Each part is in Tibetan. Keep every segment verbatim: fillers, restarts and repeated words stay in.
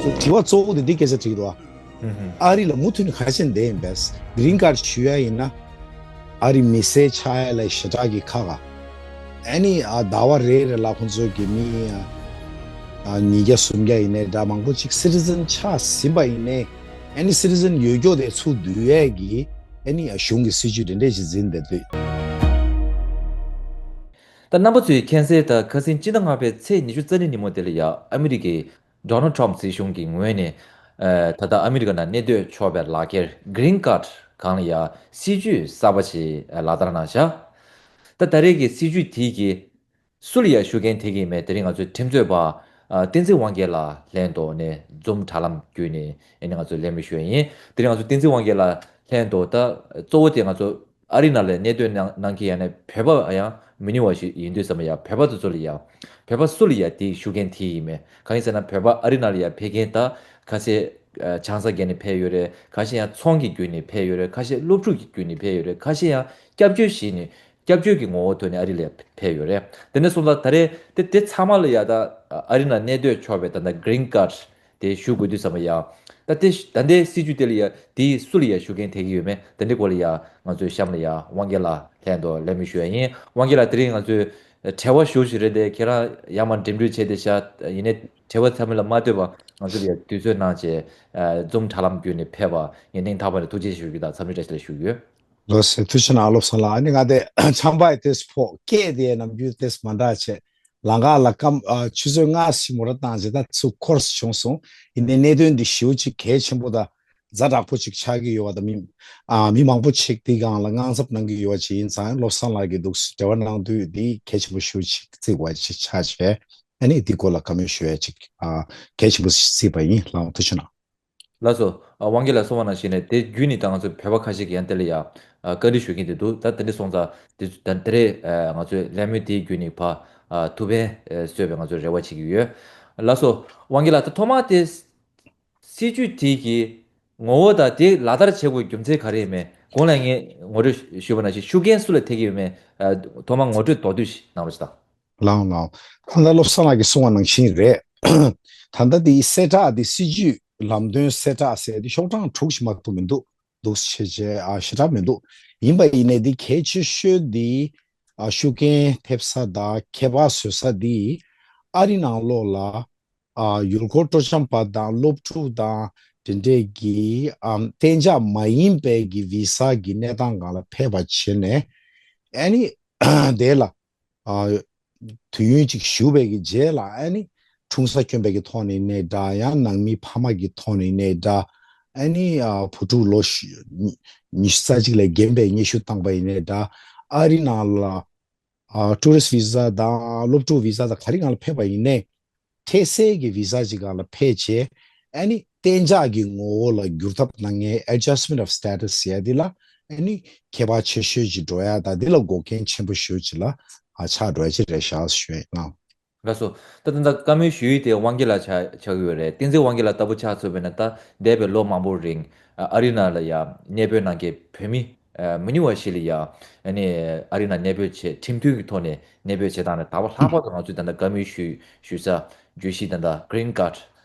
དྲི་བ་གཙོ་བོ་དེ་འདི་སྐད་ཆ་དྲིས་འདུག་ཨ། ཨ་རི་ལ་མུ་མཐུད་ནས་ག་ཅན་བསྡད་ཡིན་པས། གི་རིན་ཁཌ་ཞུ་ཡ་ཡིན་ན། ཨ་རི་མི་སེར་ཆགས་ཡ་ལ་ཞེ་དྲག་གི་ཁག་ག་ཨ་ནི་ཨ་ཟླ་བ་རེ་རེ་ལ་ཁོང་ཚོས་ཀྱི་མི་ཨ་ཉིས་བརྒྱ་སུམ་བརྒྱ་ཡིན་ནའི་འདྲ། མང་པོ་ཅིག་སི་ཊི་ཛན་ཆགས་ཟིན་པ་ཡིན་ནའི། ཨ་ནི་སི་ཊི་ཛན་ཡོད་རྒྱུ་དེ་ཚུར་བསྡུ་ཡས་ཀྱི་ཨ་ནི་གཞུང་གི་སྲིད་ཇུས་དེ་འདྲས་ཞིག་འཛིན་བསྡད་དུས། ད་རྣམ་པ་ཚོས་མཁྱེན་གསལ་ལྟར་ཁ་སང་སྤྱི་ཟླ་ལྔ་པའི་ཚེས་ཉི་ཤུ་རྩ་གཉིས་ཉིན་མོ་དེ་ལ་ཡ་ཨ་མི་རི་ཀའི་ཌོ་ནལ་ཌི་ཊམ་སྲིད་གཞུང་གི་ངོས་ནས་ཨ་ད་ལྟ་ཨ་མི་རི་ཀ་ནང་གནས་སྡོད་ཆོག་པའི་ལག་ཁྱེར་གི་རིན་ཁཌ་སྒང་ལ་ཡ་སྲིད་ཇུས་གསར་པ་ཞིག་ལག་བསྟར་གནང་བཞག་ད་ད་རེས་ཀྱི་སྲིད་ཇུས་དེ་གིས་སུ་ལ་ཡ་ཤུགས་རྐྱེན་ཐེབས་ཀྱི་ཡིན་མེད། དེ་རིང་ང་ཚོའི་ཁྲིམས་རྩོད་པ་ཨ་བསྟན་འཛིན་དབང་རྒྱལ་ལགས་ལྷན་དུ་ནས་ཛུམ་དྲ་ལམ་བརྒྱུད་ནས་ཨ་ནི་ང་ཚོས་གླེང་མོལ་ཞུ་ཡ་ཡིན། དེ་རིང་ང་ཚོ་བསྟན་འཛིན་དབང་རྒྱལ་ལགས་ལྷན་དུ་ད་གཙོ་བོ་དེ་ང་ཚོ་ཨ་རི་ནང་ལ་གནས་སྡོད་གནང་གནང་མཁན་ཡང་ན་བོད་པ་ཡང་མི་ཉུང་བ་ཞིག་ཡིན་དུས་ཙམ་ཡ། བོད་པ་དེ་ཚོ་ལ་ཡ་བོད་པ་སུ་ལ་ཡ་དེའི་ཤུགས་རྐྱེན་ཐེབས་ཡིན་མེད། གང་ཡིན་ཟེར་ན་བོད་པ་ཨ་རི་ནང་ལ་ཡ་ཕེབས་མཁན་ད་ཁ་ཤས་ཨ་ཆང་ས་བརྒྱབ་ནས་ཕེབས་ཡོད་རེད། ཁ་ཤས་ཡང་ཚོང་གི་བརྒྱུད་ནས་ཕེབས་ཡོད་རེད། ཁ་ཤས་སློབ་ཕྲུག་གི་བརྒྱུད་ནས་ཕེབས་ཡོད་རེད། ཁ་ཤས་ཡང་སྐྱབས་བཅོལ་ཞིག་ནས་སྐྱབས་བཅོལ་གྱི་ངོ་བོ་ཐོག་ནས་ཨ་རི་ལ་ཕེབས་ཡོད་རེད། དེ་ནས་སོང་ཙང་ད་རེས་དེ་དེ་ཚང་མ་ལ་ཡ་ད་ཨ་རི་ནང་གནས་སྡོད་ཆོག་པའི་ད་ལྟ་གི་རིན་ཁཌ་དེ་ཞུ་དགོས་དུས་ཙམ་པ་ཡ། ད་དེ་ད་ལྟའི་སྲིད་ཇུས་དེ་ལ་ཡ་དེ་སུ་ལ་ཡ་ཤུགས་རྐྱེན་ཐེབས་ཀྱི་ཡོད་མེད། དེ་འདྲའི་སྐོར་ལ་ཡ་ང་ཚོའི་གཤམ་ལ་ཡ་དབང་རྒྱལ་ལགས་ལྷན་དུ་གླེང་མོལ་ཞུ་ཡ་ཡིན། དབང་རྒྱལ་ལགས་དེ་རིང་ང་ཚོའི་བྲེལ་བ་ཞེ་པོ་ཞིག་རེད་དེ། ཁྱེད་རང་ཡར་མར་འགྲིམ་འགྲུལ་བྱས་ཏེ་བཞག་ཡིན་ནའི་བྲེལ་བ་ཚ་མེད་ལ་མ་ལྟོས་པར་ང་ཚོ་ལ་ཡ་དུས་ཚོད་གནང་བྱས་ཛུམ་དྲ་ལམ་བརྒྱུད་ནས་ཕེབས་པ་ངས་སྙིང་ཐག་པ་ནས་ཐུགས་རྗེ་ཆེ་ཞུ་རྒྱུ་དང་འཚམས་འདྲི་བཀྲ་ཤིས་བདེ་ལེགས་ཞུ་རྒྱུ་ཡོད། ལགས་སོ། ཐུགས་རྗེ་གནང་། བློ་བཟང་ལགས། ཨ་ནི་ང་དེ་ཆམ་པ་ཡི་ཏེས་ཕོག་སྐད་དེ་ནམ་རྒྱུན་ཏེས་མ་འདྲ་བྱས། ལམ་ཁ་ལ་སྐམ་ཨ་ཆུ་ཚོད་ལྔ་ཞིག་མོ་ཊ་བཏང་རྗེས་ད་ཚུར་འཁོར་བྱུང་སོང་། ཡིན་ནའི་གནད་དོན་འདི་ཞེ་པོ་ཅིག་གལ་ཆེན་པོ་དང་ཛ་དྲག་པོ་ཅིག་ཆགས་ཀྱི་ཡོད་པ་དང་། མི་ཨ་མི་མང་པོ་ཅིག་འདི་སྒང་ལ་དངངས་འཚབ་གནང་གི་ཡོད་པ་ཅིག་ཡིན་ཙང་། བློ་བཟང་ལགས་ཀྱིས་འདུག་སེ་འབྲེལ་བ་གནང་དུས་འདི་གལ་ཆེན་པོ་ཞེ་པོ་ཅིག་བརྩིས་པ་ཅིག་ཆགས་བྱས། ཨ་ནི་འདི་སྐོར་ལ་བཀའ་མོལ་ཞུ་ཡ་ཅིག་ཨ་གལ་ཆེན་པོ་ཞིག་བརྩིས་པ་ཡིན། ལགས་འོང་། ཐུགས་རྗེ་གནང་། ལགས་སོ། ཨ་དབང་རྒྱལ་ལགས་གསུངས་པ་ནང་བཞིན་ནས་དེ་བརྒྱུད་ནས་ད་ང་ཚོ་བོད་པ་ཁ་ཤས་ཀྱིས་ཡང་དེ་ལ་ཡ་ཨ་བཀའ་འདྲི་ཞུ་མཁན་དེ་འདུག་ད་དེ་འདྲ་སོང་ཙང་དེ་ད་དེ་རེས་ཨ་ང་ཚོས་གླེང་མོལ་དེའི་བརྒྱུད་ནས་ཕར་ཨ་ཐུགས་ཕན་ཨ་གསོས་པའི་ང་ཚོས་རེ་བ་བྱེད་ཀྱི་ཡོད། ལགས་སོ། དབང་རྒྱལ་ལགས། ད་ཐོག་མར་དེ་སྲིད་ཇུས་དེ་གི་ངོ་བོ་དང་དེ་ལག་བསྟར་བྱེད་དགོས་རྒྱུ་མཚན་ག་རེ་ཡིན་མེད། གོང་ལ་ངས་ངོ་སྤྲོད་ཞུས་པ་ནང་བཞིན་ཤུགས་རྐྱེན་སུ་ལ་ཐེབས་ཀྱི་ཡོད་མེད། ཨ་ཐོག་མར་ངོ་སྤྲོད་མདོར་བསྡུས་ཤིག་གནང་རོགས་ཞུ་དང་། ལགས་འོང་། ལགས་འོང་། ད་ལྟ་བློ་བཟང་ལགས་ཀྱིས་གསུངས་པ་ནང་བཞིན་རེད། ད་ལྟ་དེའི་གསལ་བསྒྲགས་དེ། སྲིད་ཇུས་ལམ་སྟོན་གསལ་བསྒྲགས་ཟེར་དེ་ཤོག་གྲངས་དྲུག་ཞིག་མ་གཏོགས་མི་འདུག་འདུག་སེ་བྱས་བྱས་ཨ་ཞེ་དྲག་མི་འདུག་ཡིན་པ་ཡིན་ནའི་འདི་གལ་ཆེ་ཤོས་འདི་ཨ་ཤུགས་རྐྱེན་ཐེབས་ས་དང་ཁྱད་པར་བཟོ་ས་འདི་ཨ་རི་ནང་ལོགས་ལ་ཨ་ཡུལ་སྐོར་སྤྲོ་འཆམ་པ་དང་སློབ་ཕྲུག་དང་དེ་འདྲས་ཀྱི་ཨམ་གཏན་འཇགས་མ་ཡིན་པའི་གི་ཝི་ས་གི་གནས་སྟངས་སྒང་ལ་ཕེབས་པ་བྱས་ནས། ཨ་ནི་དེ་ལ་ཨ་དུས་ཡུན་ཅིག་བཞུགས་པའི་གི་རྗེས་ལ། ཨ་ནི་འཁྲུངས་ས་སྐྱོན་པའི་གི་ཐོག་ནས་ཡིན་ནའི་འདྲ། ཡང་ནང་མི་ཕ་མ་གི་ཐོག་ནས་ཡིན་ནའི་འདྲ། ཨ་ནི་ཨ་བུ་ཕྲུག་ལོ་ཉི་ཉི་ཤུ་རྩ་གཅིག་ལས་རྒན་པའི་སྙན་ཞུ་བཏང་པ་ཡིན་ནའི་འདྲ། ཨ་རི་ནང་ལ་ཨ་ཊུ་རི་སི་ཊི་ཝི་ས་དང་སློབ་ཕྲུག་ཝི་ས་དང་ག་རེ་སྒང་ལ་ཕེབས་པ་ཡིན་ནའི། འཕྲལ་སེལ་གྱི་ཝི་ས་ཅིག་སྒང་ལ་ཕེབས་བྱས། ཨ་ནི་གཏན་འཇགས་ཀྱི་ངོ་བོ་ལ་བསྒྱུར་ཐབས་གནང་མཁན་Adjustment of Status ཟེར་ཡ་འདི་ལ། ཨ་ནི་ཁྱད་པར་ཆེ་ཤོས་ཅིག་འགྲོ་ཡ་དང་། འདི་ལ་འགོག་རྐྱེན་ཆེན་པོ་ཤོས་ཅིག་ལ་ཨ་ཆགས་འགྲོ་ཡ་ཅིག་རེད་ཤག་ཞུ་ཡ་ཡིན། ལགས་སོ། ད་ད་ལྟ་བཀའ་མོལ་ཞུ་ཡུལ་དེ་དབང་རྒྱལ་ལགས་ཆགས་ཆགས་ཀྱི་ཡོད་རེད། བསྟན་འཛིན་དབང་རྒྱལ་ལགས་ལྟ་བུ་ཆགས་ཚུལ་བྱས་ན། ད་འདས་པའི་ལོ་མང་པོའི་རིང་ཨ་རི་ནང་ལ་ཡ་གནས་སྤོས་གནང་མཁན་བོད་མི་ཨ་མི་ཉུང་བ་ཞིག་ལ་ཡ་ཨ་ནི་ཨ་རི་ནང་གནས་སྤོས་བྱས། ཁྲིམས་མཐུན་གྱི་ཐོག་ནས་གནས་སྤོས་བྱས་བཏང་ནས། ད་བར་ལྷག་པར་དུ་ང་ཚོས་ད་ལྟ་བཀའ་མོལ་ཞུ་ཞུ་ས་བརྗོད་གཞི་ད་ལྟ་གི་རིན་ཁཌ།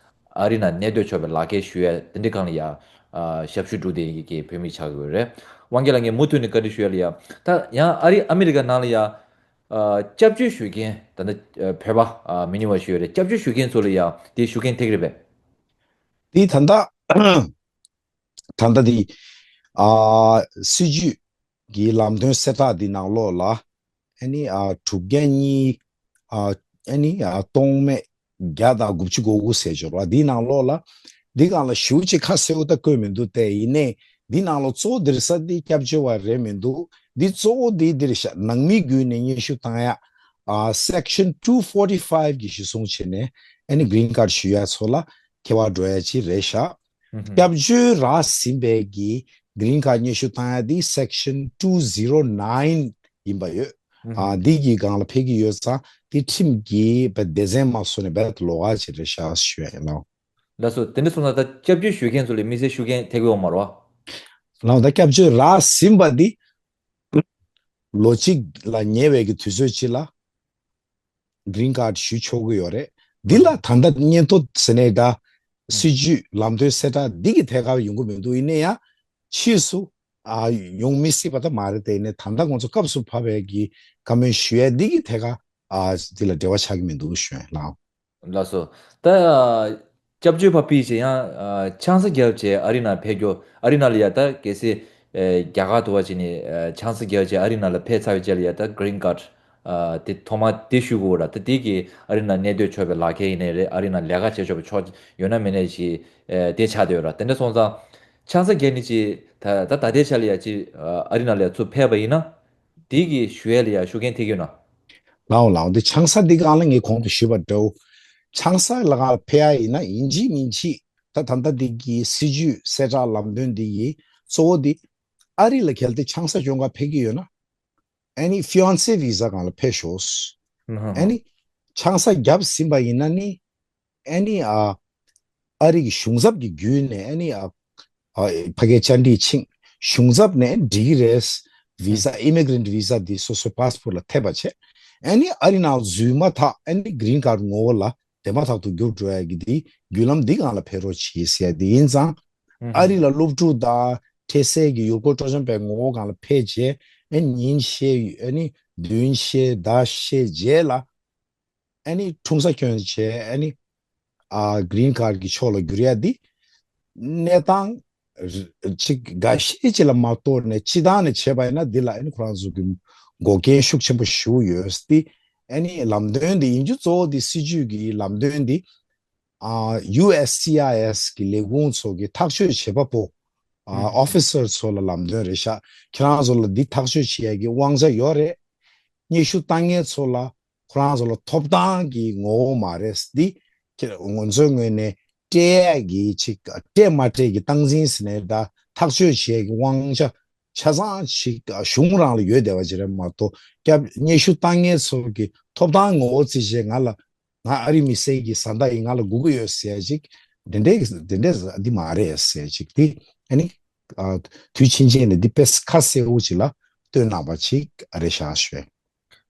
ཨ་རི་ནང་གནས་སྡོད་ཆོག་པའི་ལག་ཁྱེར་ཞུ་ཡ་དེ་འདྲའི་སྒང་ལ་ཡ་ཨ་ཞབས་ཞུ་སྒྲུབ་བསྡད་མཁན་བོད་མི་ཆགས་ཀྱི་ཡོད་རེད། དབང་རྒྱལ་ལགས། ངས་མུ་མཐུད་ནས་བཀའ་འདྲི་ཞུ་ཡ་ལ་ཡ། ད་ཡང་ཨ་རི་ཨ་མི་རི་ཀ་ནང་ལ་ཡ་ཨ་སྐྱབས་བཅོལ་ཞུ་མཁན་ད་ལྟ་ཨ་བོད་པ་ཨ་མི་ཉུང་བ་ཞིག་ཡོད་རེད། སྐྱབས་བཅོལ་ཞུ་མཁན་ཚོ་ལ་ཡ་དེ་ཤུགས་རྐྱེན་ཐེབས་ཀྱི་རེད་པས། དེ་ད་ལྟ་ད་ལྟ་དེ་ཨ་སྲིད་ཇུས་ཀྱི་ལམ་སྟོན་གསལ་བསྒྲགས་འདི་ནང་ལོགས་ལ། ཨ་ནི་ཨ་དྲུག་བརྒྱ་གཉིས་ཨ་ཨ་ནི་ཨ་སྟོང་མེད་བརྒྱ་དང་དགུ་བཅུ་གོ་དགུ་ཟེར་འབྱོར་བ་འདི་ནང་ལོགས་ལ། འདི་སྒང་ལ་ཞེ་པོ་ཅིག་ཁ་གསལ་པོ་ད་བཀོད་མི་འདུག་སྟེ། ཡིན་ནའི་འདི་ནང་ལོགས་གཙོ་བོ་འདིར་ས་འདི་སྐྱབས་བཅོལ་བ་རེད་མི་འདུག་འདི་གཙོ་བོ་འདི་འདིར་ཤ་ནང་མི་བརྒྱུད་ནས་སྙན་ཞུ་བཏང་ཡ། ཨ་Section two forty-five གི་གཞི་བཟུང་བྱས་ནས་ཨ་ནི་གི་རིན་ཁཌ་ཞུ་ཡ་ཚོ་ལ་ཁྱད་པར་འགྲོ་ཡ་ཅིག་རེད་ཤག་སྐྱབས་བཅོལ་རག་ཟིན་པའི་གི་གི་རིན་ཁཌ་སྙན་ཞུ་བཏང་ཡ་འདི་Section two zero nine ཡིན་པ་ཡོད། ཨ་འདི་གི་སྒང་ལ་ཕེབས་ཀྱི་ཡོད་ཙང་། འདི་ཁྲིམས་ཀྱི་སྡེ་ཚན་མ་སོ་ནས་རྦད་ལོགས་ཀ་ཅིག་རེད་ཤག་ཞུ་ཡ་ཡིན་ལགས། ལགས་སོ། དེ་འདྲ་སོང་ཙང་ད་སྐྱབས་བཅོལ་ཞུ་མཁན་ཚོ་ལ་དམིགས་བསལ་ཤུགས་རྐྱེན་ཐེབས་ཀྱི་ཡོད་མ་རེད་པ། ལགས། ད་སྐྱབས་བཅོལ་རག་ཟིན་པ་འདི་ལོ་གཅིག་ལ་ཉེ་བའི་གི་དུས་ཚོད་ཅིག་ལ་གི་རིན་ཁཌ་ཞུ་ཆོག་གི་ཡོད་རེད། འདི་ལ་ད་ལྟ་སྙན་ཐོ་ཟེར་ནའི་འདྲ། སྲིད་ཇུས་ལམ་སྟོན་གསལ་བསྒྲགས་འདི་གི་ཐད་ཀར་ཡོང་གི་མི་འདུག་ཡིན་ན་ཡང་ཕྱིས་སུ་ཨ་ཡོང་མི་སྲིད་པ་ད་མ་རེད། དེ་ནས་ད་ལྟ་ང་ཚོ་སྐབས་སུ་བབས་པའི་གི་བཀའ་མོལ་ཞུ་ཡས་འདི་གི་ཐད་ཀར་ཨ་འདི་ལ་འབྲེལ་བ་ཆགས་ཀྱི་མི་འདུག་ཞུ་ཡས་ལགས། ལགས་སོ། ད་སྐྱབས་བཅོལ་བ་ཕིས་ཅེ་ཡང་ཆང་ས་རྒྱབ་བྱས་ཨ་རི་ནང་ཕེབས་རྒྱུ། ཨ་རི་ནང་ལ་ཡ་ད་གལ་སྲིད་རྒྱ་གར་དུ་བ་ཅིག་ནས་ཆང་ས་རྒྱབ་བྱས་ཨ་རི་ནང་ལ་ཕེབས་ཚར་བའི་རྗེས་ལ་ཡ་ད་Green Card དེ་ཐོག་མ་དེ་ཞུ་དགོས་ར། ད་དེ་གི་ཨ་རི་ནང་གནས་སྡོད་ཆོག་པའི་ལག་ཁྱེར་ཡིན་ནའི་རེད། ཨ་རི་ནང་ལས་ཀ་བྱེད་ཆོག་པའི་ཆོག་ཡོད་ན་མེད་ནའི་ཞིག་དེ་ཆགས་བསྡད་ཡོད་ར། དེ་འདྲ་སོང་ཙང་ཆང་ས་རྒྱབ་ནི་ཅིག་ད་ད་ད་ལྟའི་ཆ་ལ་ཡ་ཅིག་ཨ་རི་ནང་ལ་ཚུར་ཕེབས་པ་ཡིན་ན། དེ་གི་ཞུ་ཡས་ལ་ཡ་ཤུགས་རྐྱེན་ཐེབས་ཀྱི་ཡོད་ན། ལའོ་ལའོ། འདི་ཆང་ས་འདི་སྒང་ལ་ངས་གོང་དུ་ཞུས་པ་འདྲ་བོ། ཆང་ས་ལ་ག་ལ་ཕེབས་ཡ་ཡིན་ན་ཡིན་གཅིག་མིན་གཅིག་ད་ད་ལྟ་འདི་གི་སྲིད་ཇུས་གསལ་བསྒྲགས་ལམ་སྟོན་འདི་ཡི་གཙོ་བོ་འདི་ཨ་རི་ལ་གལ་ཏེ་ཆང་ས་སྐྱོན་ག་ཕེབས་ཀྱི་ཡོད་ན། ཨ་ནི་ཧྥི་ཡོན་སེ་བི་ཟ་སྒང་ལ་ཕེབས་ཤོག་ཨ་ནི་ཆང་ས་བརྒྱབ་ཟིན་པ་ཡིན་ན་ནི། ཨ་ནི་ཨ་ཨ་རི་གི་གཞུང་ཚབ་ཀྱི་བརྒྱུད་ནས་ཨ་ནི་ཨ་ཨ་ཕ་གིའི་བཅར་འདྲི་ཕྱིན། གཞུང་ཚབ་ནས་འགྲིག་གི་རེད། ཝི་ཟ་ཨི་མི་གྷི་རེན་ཊི་ཝི་ཟ་འདི་སོ་སོའི་པཱ་སི་པོར་ལ་ཐེབས་པ་བྱས། ཨ་ནི་ཨ་རི་ནང་འཛུལ་མ་ཐག་ཨ་ནི་གྷི་རིན་ཁཌ་ངོ་བོ་ལ་དེ་མ་ཐག་ཏུ་རྒྱུགས་འགྲོ་ཡ་གི་འདི་བརྒྱུད་ལམ་འདི་སྒང་ལ་ཕེབས་རོགས་གྱིས་ཟེར་ཡ་འདི་ཡིན་ཙང་། ཨ་རི་ལ་སློབ་ཕྲུག་དང་འཕྲལ་སེལ་གྱི་ཡུལ་སྐོར་སྤྲོ་འཆམ་པའི་ངོ་བོ་སྒང་ལ་ཕེབས་རྗེས་ཨ་ནི་ཉིན་ཤས་ཨ་ནི་བདུན་ཤས་ཟླ་ཤས་རྗེས་ལ། ཨ་ནི་འཁྲུངས་ས་སྐྱོན་བྱས་ཨ་ནི་ཨ་གྷི་རིན་ཁཌ་ཀྱི་ཕྱོགས་ལ་བསྒྱུར་ཡ་འདི་གནས་སྟངས་ཅིག་འགའ་ཤས་ཅིག་ལ་མ་གཏོགས་ནས་སྤྱི་བཏང་ནས་བྱས་པ་ཡིན་ན་འདི་ལ་ཨ་ནི་ཁོ་རང་ཚོ་གི་འགོག་རྐྱེན་ཤུགས་ཆེན་པོ་ཞིག་ཡོད་སྟེ། ཨ་ནི་ལམ་སྟོན་འདི་ཡིན་རྒྱུ་གཙོ་བོ་འདི་སྲིད་ཇུས་ཀྱི་ལམ་སྟོན་འདི་ཨ་ཡུ་ཨེས་སི་ཨའི་ཨེས་ཀྱི་ལས་ཁུངས་ཚོ་གི་ཐག་གཅོད་བྱེད་པ་པོ་ཨ་ཨོ་ཕི་སར་ཚོ་ལ་ལམ་སྟོན་རེད་ཤག་ཁྱེད་རང་ཚོ་ལ་འདི་ཐག་གཅོད་བྱེད་ཡ་གི་དབང་ཆ་ཡོད་རེད། སྙན་ཞུ་བཏང་མཁན་ཚོ་ལ་ཁོ་རང་ཚོ་ལ་ཐོབ་ཐང་གི་ངོ་བོ་མ་རེད། འདི་ཁྱེད་ང་ཚོའི་ངོས་ནས་སྤྲད་ཡ་གི་ཅིག་སྤྲད་མ་སྤྲད་ཀྱི་སྟངས་འཛིན་ཟེར་ནས་ད་ཐག་གཅོད་བྱེད་ཡ་གི་དབང་ཆ་ཆ་ཚང་ཅིག་གཞུང་རང་ལ་ཡོད་བསྡད་པ་ཅིག་རེད་མ་གཏོགས་སྐྱབས་སྙན་ཞུ་བཏང་མཁན་ཚོ་གི་ཐོབ་ཐང་ངོ་བོ་བརྩིས་བྱས་ང་ལ་ང་ཨ་རི་མི་སེར་གྱི་བཟའ་ཟླ་ཡིན་ང་ལ་སྒུག་གི་ཡོད་ཟེར་ཡ་ཅིག་དེ་འདྲའི་དེ་འདྲའི་འདི་མ་རེད་ཟེར་ཡ་ཅིག་དེ་ཨ་ནི་ཨ་དུས་ཕྱིན་ཆད་ནས་འདི་དཔེ་ཁ་གསལ་པོ་ཅིག་ལ་སྟོན་གནང་པ་ཅིག་རེད་ཤག་ཞུ།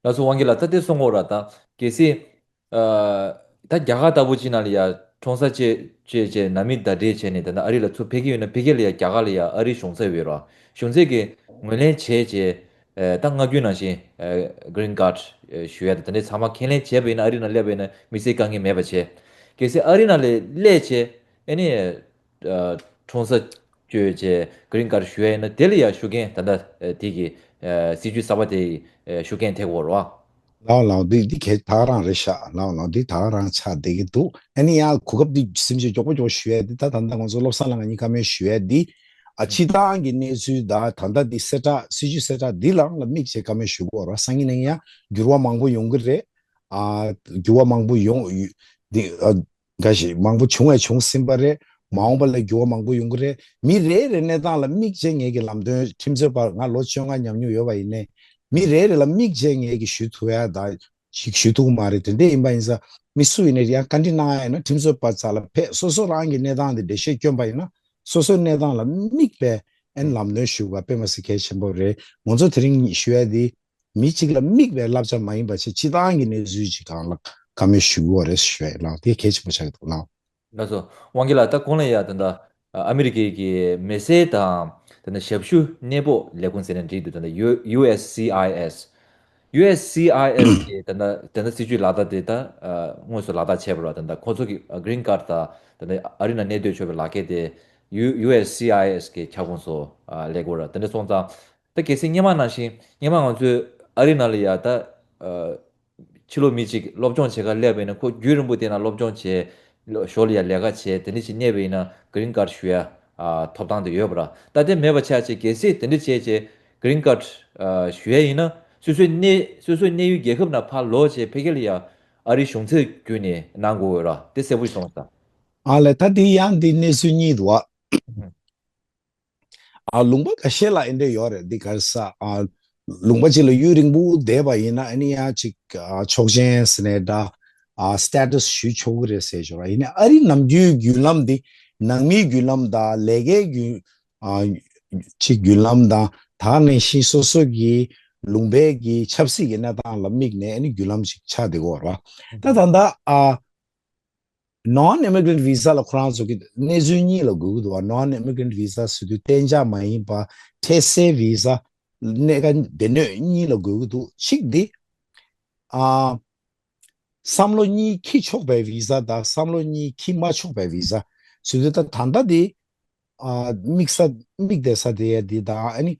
ལགས་སོ། དབང་རྒྱལ་ལགས། ད་དེ་གསུང་གོ་ར་ད་གལ་སྲིད་ཨ་ད་རྒྱ་གར་ལྟ་བུ་ཅིག་ནང་ལ་ཡ་འཁྲུངས་ས་བཅས་བཅས་བཅས་ནང་མི་ཟླ་སྒྲིལ་བྱས་ནས་ད་ལྟ་ཨ་རི་ལ་ཚུར་ཕེབས་ཀྱི་ཡོད་ན་ཕ་གི་ལ་ཡ་རྒྱ་གར་ལ་ཡ་ཨ་རི་གཞུང་ཚབ་ཡོད་ར་གཞུང་ཚབ་ཀྱིས་ངོས་ལེན་བྱས་བྱས་ཨ་ད་སྔ་རྒྱུན་ནང་བཞིན་ཨ་གྷི་རིན་ཁཌ་ཨ་ཞུ་ཡ་དང་དེ་འདྲའི་ཚང་མ་ཁས་ལེན་བྱས་པ་ཡིན་ན་ཨ་རི་ནང་སླེབས་པ་ཡིན་ན་མི་ཚེའི་དཀའ་ངལ་མེད་པ་བྱས། གལ་སྲིད་ཨ་རི་ནང་ལ་སླེབས་བྱས་ཨ་ནི་ཨ་འཁྲུངས་ས་བཅོས་བྱས་གྷི་རིན་ཁཌ་ཞུ་ཡ་ཡིན་ན་དེ་ལ་ཡ་ཤུགས་རྐྱེན་ད་ལྟ་ཨ་དེ་གི་ཨ་སྲིད་ཇུས་གསར་པ་དེ་ཨ་ཤུགས་རྐྱེན་ཐེབས་ཡོད་རེད་བ། ལའོ་ལའོ། འདི་འདི་གལ་ད་ག་རང་རེད་ཤག་ལའོ་ལའོ། འདི་ད་ག་རང་ཆགས་བསྡད་ཀྱི་འདུག་ཨ་ནི་ཡང་གོ་སྐབས་འདི་སེམས་ཤུགས་མགྱོགས་པོ་མགྱོགས་པོ་ཞུ་ཡ་འདི་ད་ད་ལྟ་ང་ཚོ་བློ་བཟང་ལགས་ང་གཉིས་བཀའ་མོལ་ཞུ་ཡ་འདི་ཨ་སྤྱི་བཏང་གི་གནས་ཚུལ་དང་ད་ལྟ་འདི་གསལ་བསྒྲགས་སྲིད་ཇུས་གསལ་བསྒྲགས་འདི་ལའང་ལ་དམིགས་བྱས་བཀའ་མོལ་ཞུ་གི་ཡོད་རེད། སང་ཉིན་གནངས་ཉིན་ཡང་འགྱུར་བ་མང་པོ་ཡོང་གི་རེད། ཨ་འགྱུར་བ་མང་པོ་ཡོང་འདི་ཨ་འགའ་ཞིག་མང་པོ་བྱུང་བས་བྱུང་ཟིན་པ་རེད། མ་འོངས་པ་ལ་འགྱུར་བ་མང་པོ་ཡོང་གི་རེད། མི་རེ་རེ་གནས་སྟངས་ལ་དམིགས་བྱས་ངེད་ཀྱི་ལམ་སྟོན་ཁྲིམས་རྩོད་པར་ང་ལོ་བཅོ་ལྔ་ཉམས་མྱོང་ཡོད་པ་ཡིན་ནའི་མི་རེ་རེ་ལ་དམིགས་བྱས་ངེད་ཀྱི་ཞུ་ཐུབ་ཡ་ད་ཞིག་ཞུ་ཐུབ་ཀྱི་མ་རེད། དེ་འདྲ་ཡིན་པ་ཡིན་ཙང་མི་སུ་ཡིན་ནའི་ཡང་བཀའ་འདྲི་གནང་ཡ་ཡིན་ན་ཁྲིམས་རྩོད་པ་རྩ་ལ་ཕེབས་སོ་སོ་རང་གི་གནས་སྟངས་དེ་འགྲེལ་བཤད་བསྐྱོན་པ་ཡིན་ན་སོ་སོའི་གནས་སྟངས་ལ་དམིགས་པའི་ཨན་ལམ་སྟོན་ཞུ་བ་དཔེ་མ་སྲིད་གལ་ཆེན་པོ་རེད། ང་ཚོ་དེ་རིང་ཞུ་ཡ་དེ་མི་གཅིག་ལ་དམིགས་པའི་བསླབ་བྱ་མ་ཡིན་པ་བྱས་སྤྱི་བཏང་གི་གནས་ཚུལ་ཅིག་སྒང་ལ་བཀའ་མོལ་ཞུ་གི་ཡོད་རེད་ཞུ་ཡ་ལགས། དེ་གལ་ཆེན་པོ་ཆགས་ཀྱི་འདུག་ལགས། ལགས་སོ། དབང་རྒྱལ་ལགས། ད་གོང་ལ་ཡ་ད་ལྟ་ཨ་མི་རི་ཀའི་གི་མི་སེར་དང་ད་ལྟ་ཞབས་ཞུ་གནས་སྤོ་ལས་ཁུངས་ཟེར་ན་འགྲིག་འདུག་ད་ལྟ་ཡུ་ཡུ་ཨེས་སི་ཨའི་ཨེས། ཡུ་ཨེས་སི་ཨའི་ཨེས་གི་ད་ལྟ་ད་ལྟ་སྲིད་ཇུས་ལག་བསྟར་དེ་ད་ཨ་དངོས་སུ་ལག་བསྟར་བྱས་པ་རེད། ད་ལྟ་ཁོ་ཚོ་གི་གྷི་རིན་ཁཌ་དང་ད་ལྟ་ཨ་རི་ནང་གནས་སྡོད་ཆོག་པའི་ལག་ཁྱེར་དེ་ཡུ་ཡུ་ཨེས་སི་ཨའི་ཨེས་གི་ཁྱབ་ཁོངས་སུ་ཨ་སླེབས་ཀྱི་ཡོད་རེད། དེ་འདྲ་སོང་ཙང་། ད་གལ་སྲིད་སྔོན་མ་ནང་བཞིན་སྔོན་མ་ང་ཚོས་ཨ་རི་ནང་ལ་ཡ་ད་ཨ་ཕྱི་ལོགས་མི་གཅིག་སློབ་སྦྱོང་བྱེད་གར་སླེབས་པ་ཡིན་ན་ཁོ་རྒྱུན་རིང་པོ་དེ་ན་སློབ་སྦྱོང་བྱས་ཞོར་ལ་ཡ་ལས་ཀ་བྱས་དེ་འདྲ་ཞིག་གནས་པ་ཡིན་ན་གྷི་རིན་ཁཌ་ཞུ་ཡ་ཨ་ཐོབ་ཐང་དེ་ཡོད་པ་ར། ད་དེ་མེད་པ་ཆགས་བྱས་གལ་སྲིད་དེ་འདྲ་བྱས་བྱས་གྷི་རིན་ཁཌ་ཨ་ཞུ་ཡ་ཡིན་ན་སོ་སོའི་གནས་སོ་སོའི་གནས་ཡུལ་རྒྱལ་ཁབ་ནང་ཕར་ལོག་བྱས་ཕ་གི་ལ་ཡ་ཨ་རིའི་གཞུང་ཚབ་བརྒྱུད་ནས་གནང་དགོས་ཡོད་ར། དེ་གསལ་པོ་ཞིག་གསུངས་སོང་ས། ཨ་ལས་ད་དེ་ཡང་འདི་གནས་ཚུལ་གཉིས་འདུག་ཨ། ཨ་ལུང་པ་ཁ་ཤས་ལ་ཨེ་འདྲ་ཡོད་རེད། འདི་ག་རེ་ཟ། ཨ་ལུང་པ་ཅིག་ལ་ཡུན་རིང་པོ་བསྡད་པ་ཡིན་ན་ཨ་ནི་ཡང་ཅིག་ཨ་ཆོག་མཆན་ཟེར་ནས་འདྲ་ཨ་སི་ཊེ་ཊ་སི་ཞུ་ཆོག་གི་རེད་ཟེར་ཞོར་ཡིན་ན་ཨ་རི་ནམ་རྒྱུན་བརྒྱུད་ལམ་འདི་ནང་མིའི་བརྒྱུད་ལམ་དང་ལས་ཀའི་བརྒྱུད་ཨ་ཅིག་བརྒྱུད་ལམ་དང་ད་ག་ནང་བཞིན་སོ་སོ་གི་ལུང་པའི་གི་ཆབ་སྲིད་ཀྱི་གནས་སྟངས་ལ་དམིགས་ནས་ཨ་ནི་བརྒྱུད་ལམ་ཅིག་ཆགས་བསྡད་ཀྱི་ཡོད་རེད་བ། ད་ད་ལྟ་ཨ། non immigrant visa ལ་ཁོ་རང་ཚོ་གི་གནས་ཚུལ་གཉིས་ལ་དགོས་ཀྱི་འདུག་བ། non immigrant visa ཟེར་དུས་གཏན་འཇགས་མ་ཡིན་པ་འཕྲལ་སེལ་བི་ཟ་གནས་ཀ་སྡེ་སྣོད་གཉིས་ལ་དགོས་ཀྱི་འདུག་གཅིག་འདི་ཨ་བསམ་བློ་གཉིས་འཁྱེར་ཆོག་པའི་བི་ཟ་དང་བསམ་བློ་གཉིས་འཁྱེར་མ་ཆོག་པའི་བི་ཟ་ཟེར་དུས་ད་ད་ལྟ་འདི་ཨ་དམིགས་ས་དམིགས་བསྡད་ས་དེ་ཡ་འདི་དང་ཨ་ནི་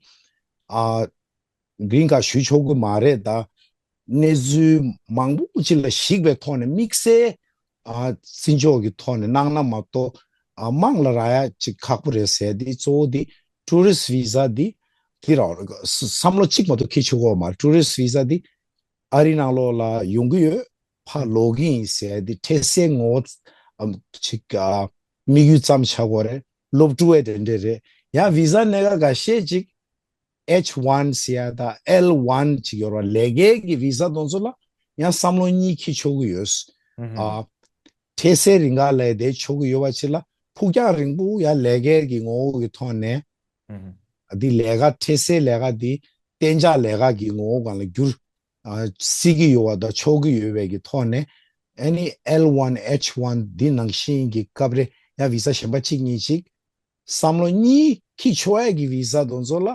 ཨ་གི་རིན་ཁ་ཞུ་ཆོག་གི་མ་རེད། ད་གནས་ཚུལ་མང་པོ་ཅིག་ལ་གཞིགས་པའི་ཐོག་ནས་དམིགས་བསལ་ཨ་བརྩི་འཇོག་གི་ཐོག་ནས་གནང་ན་མ་གཏོགས་ཨ་དམངས་ལ་རག་ཡ་ཅིག་ཁག་པོ་རེད་ཟེར། དེ་གཙོ་བོ་དེ་tourist visa དེ་དེ་ར་བསམ་བློ་གཅིག་མ་གཏོགས་འཁྱེར་ཆོག་གི་མ་རེད། tourist visa དེ་ཨ་རི་ནང་ལོགས་ལ་ཡོང་གི་ཡོད། ཕར་ལོག་གི་ཡིན་ཟེར་དེ་འཕྲལ་སེལ་ངོ་བོ་ཨམ་ཅིག་ཨ་དམིགས་ཡུལ་ཙམ་ཆགས་ཀྱི་ཡོད་རེད། སློབ་ཕྲུག་ཨེ་དེ་འདྲས་རེད། ཡང་བི་ཟ་གནད་འགག་འགའ་ཤས་ཅིག H one ཟེར་ཡ་དང་L one ཅིག་ཡོད་རེད་བ། ལས་ཀའི་གི་བི་ཟ་དེ་ཚོ་ལ་ཡང་བསམ་བློ་གཉིས་འཁྱེར་ཆོག་གི་ཡོད། ཨ་འཕྲལ་སེལ་རིང་ག་ལས་དེ་ཆོག་གི་ཡོད་པ་ཅིག་ལ་ཕུགས་རྒྱང་རིང་པོ་ཡང་ལས་ཀའི་གི་ངོ་བོ་གི་ཐོག་ནས་འདི་ལས་ཀ་འཕྲལ་སེལ་ལས་ཀ་འདི་གཏན་འཇགས་ལས་ཀ་གི་ངོ་བོ་སྒང་ལ་འགྱུར་ཨ་སྲིད་ཀྱི་ཡོད་པ་དང་ཆོག་གི་ཡོད་པའི་གི་ཐོག་ནས་ཨ་ནི་L one H one འདི་ནང་བཞིན་གྱི་སྐབས་རེ་ཡང་བི་ཟ་གཞན་པ་གཅིག་གཉིས་ཅིག་བསམ་བློ་གཉིས་འཁྱེར་ཆོག་ཡ་གི་བི་ཟ་དེ་ཚོ་ལ་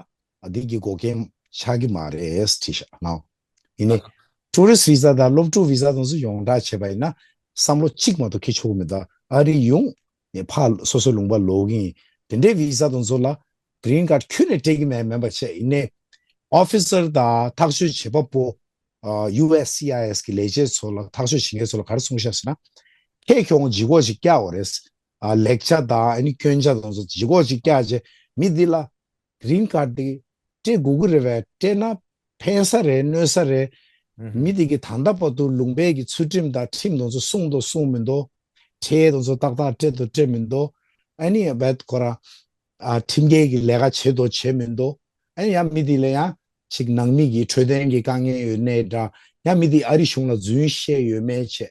ཨ་འདི་གི་འགོག་རྐྱེན་ཆགས་ཀྱི་མ་རེད་བྲིས་ཤག་ནའོ། ཡིན་ནའི་tourist visa དང་སློབ་ཕྲུག་བི་ཟ་དེ་ཚོ་ཡོངས་གྲགས་བྱས་པ་ཡིན་ན་བསམ་བློ་གཅིག་མ་གཏོགས་འཁྱེར་ཆོག་གི་མི་འདུག་ཨ་རི་ཡོང་ནས་ཕར་སོ་སོའི་ལུང་པ་ལོག་གི་ཡིན། དེ་འདྲའི་བི་ཟ་དེ་ཚོ་ལ་གི་རིན་ཁ་ཁྱོན་ནས་སྤྲད་ཀྱི་མེད་མེད་པ་བྱས། ཡིན་ནའི་ཨོ་ཕི་སར་དང་ཐག་གཅོད་བྱེད་པ་པོ་ཨ་ཡུ་ཨེས་སི་ཨའི་ཨེས་གི་ལས་བྱེད་ཚོ་ལ་ཐག་གཅོད་བྱེད་མཁན་ཚོ་ལ་ག་རེ་གསུངས་ཤག་ཟེར་ན། ཁྱེད་ཁྱོད་ལྗིད་ཁོག་ཅིག་བཀྱག་དགོས་རེད། ཨ་ལེགས་ཆ་དང་ཨ་ནི་སྐྱོན་ཆ་དེ་ཚོ་ལྗིད་ཁོག་ཅིག་བཀྱག་བྱས་མི་འདི་ལ་གི་རིན་ཁ་དེ་སྤྲད་དགོས་ཀྱི་རེད་པས། སྤྲད་ན་ཕན་ས་རེད་གནོད་ས་རེད། མི་དེ་གི་ད་ལྟ་བར་དུ་ལུང་པའི་གི་ཚུལ་ཁྲིམས་དང་ཁྲིམས་དེ་ཚོ་སྲུང་དང་སྲུང་མི་འདུག་ཁྲལ་དེ་ཚོ་ཏག་ཏག་སྤྲད་དང་སྤྲད་མི་འདུག་ཨ་ནི་བད་ཁོ་ར་ཨ་ཁྲིམས་འགལ་གྱི་ལས་ཀ་བྱེད་དང་བྱེད་མི་འདུག་ཨ་ནི་ཡང་མི་དེ་ལ་ཡང་ཅིག་ནང་མི་གི་འཕྲོད་བསྟེན་གྱི་དཀའ་ངལ་ཡོད་ནའི་འདྲ། ཡང་མི་དེ་ཨ་རི་གཞུང་ལ་རྫུན་བཤད་ཡོད་མེད་བྱས།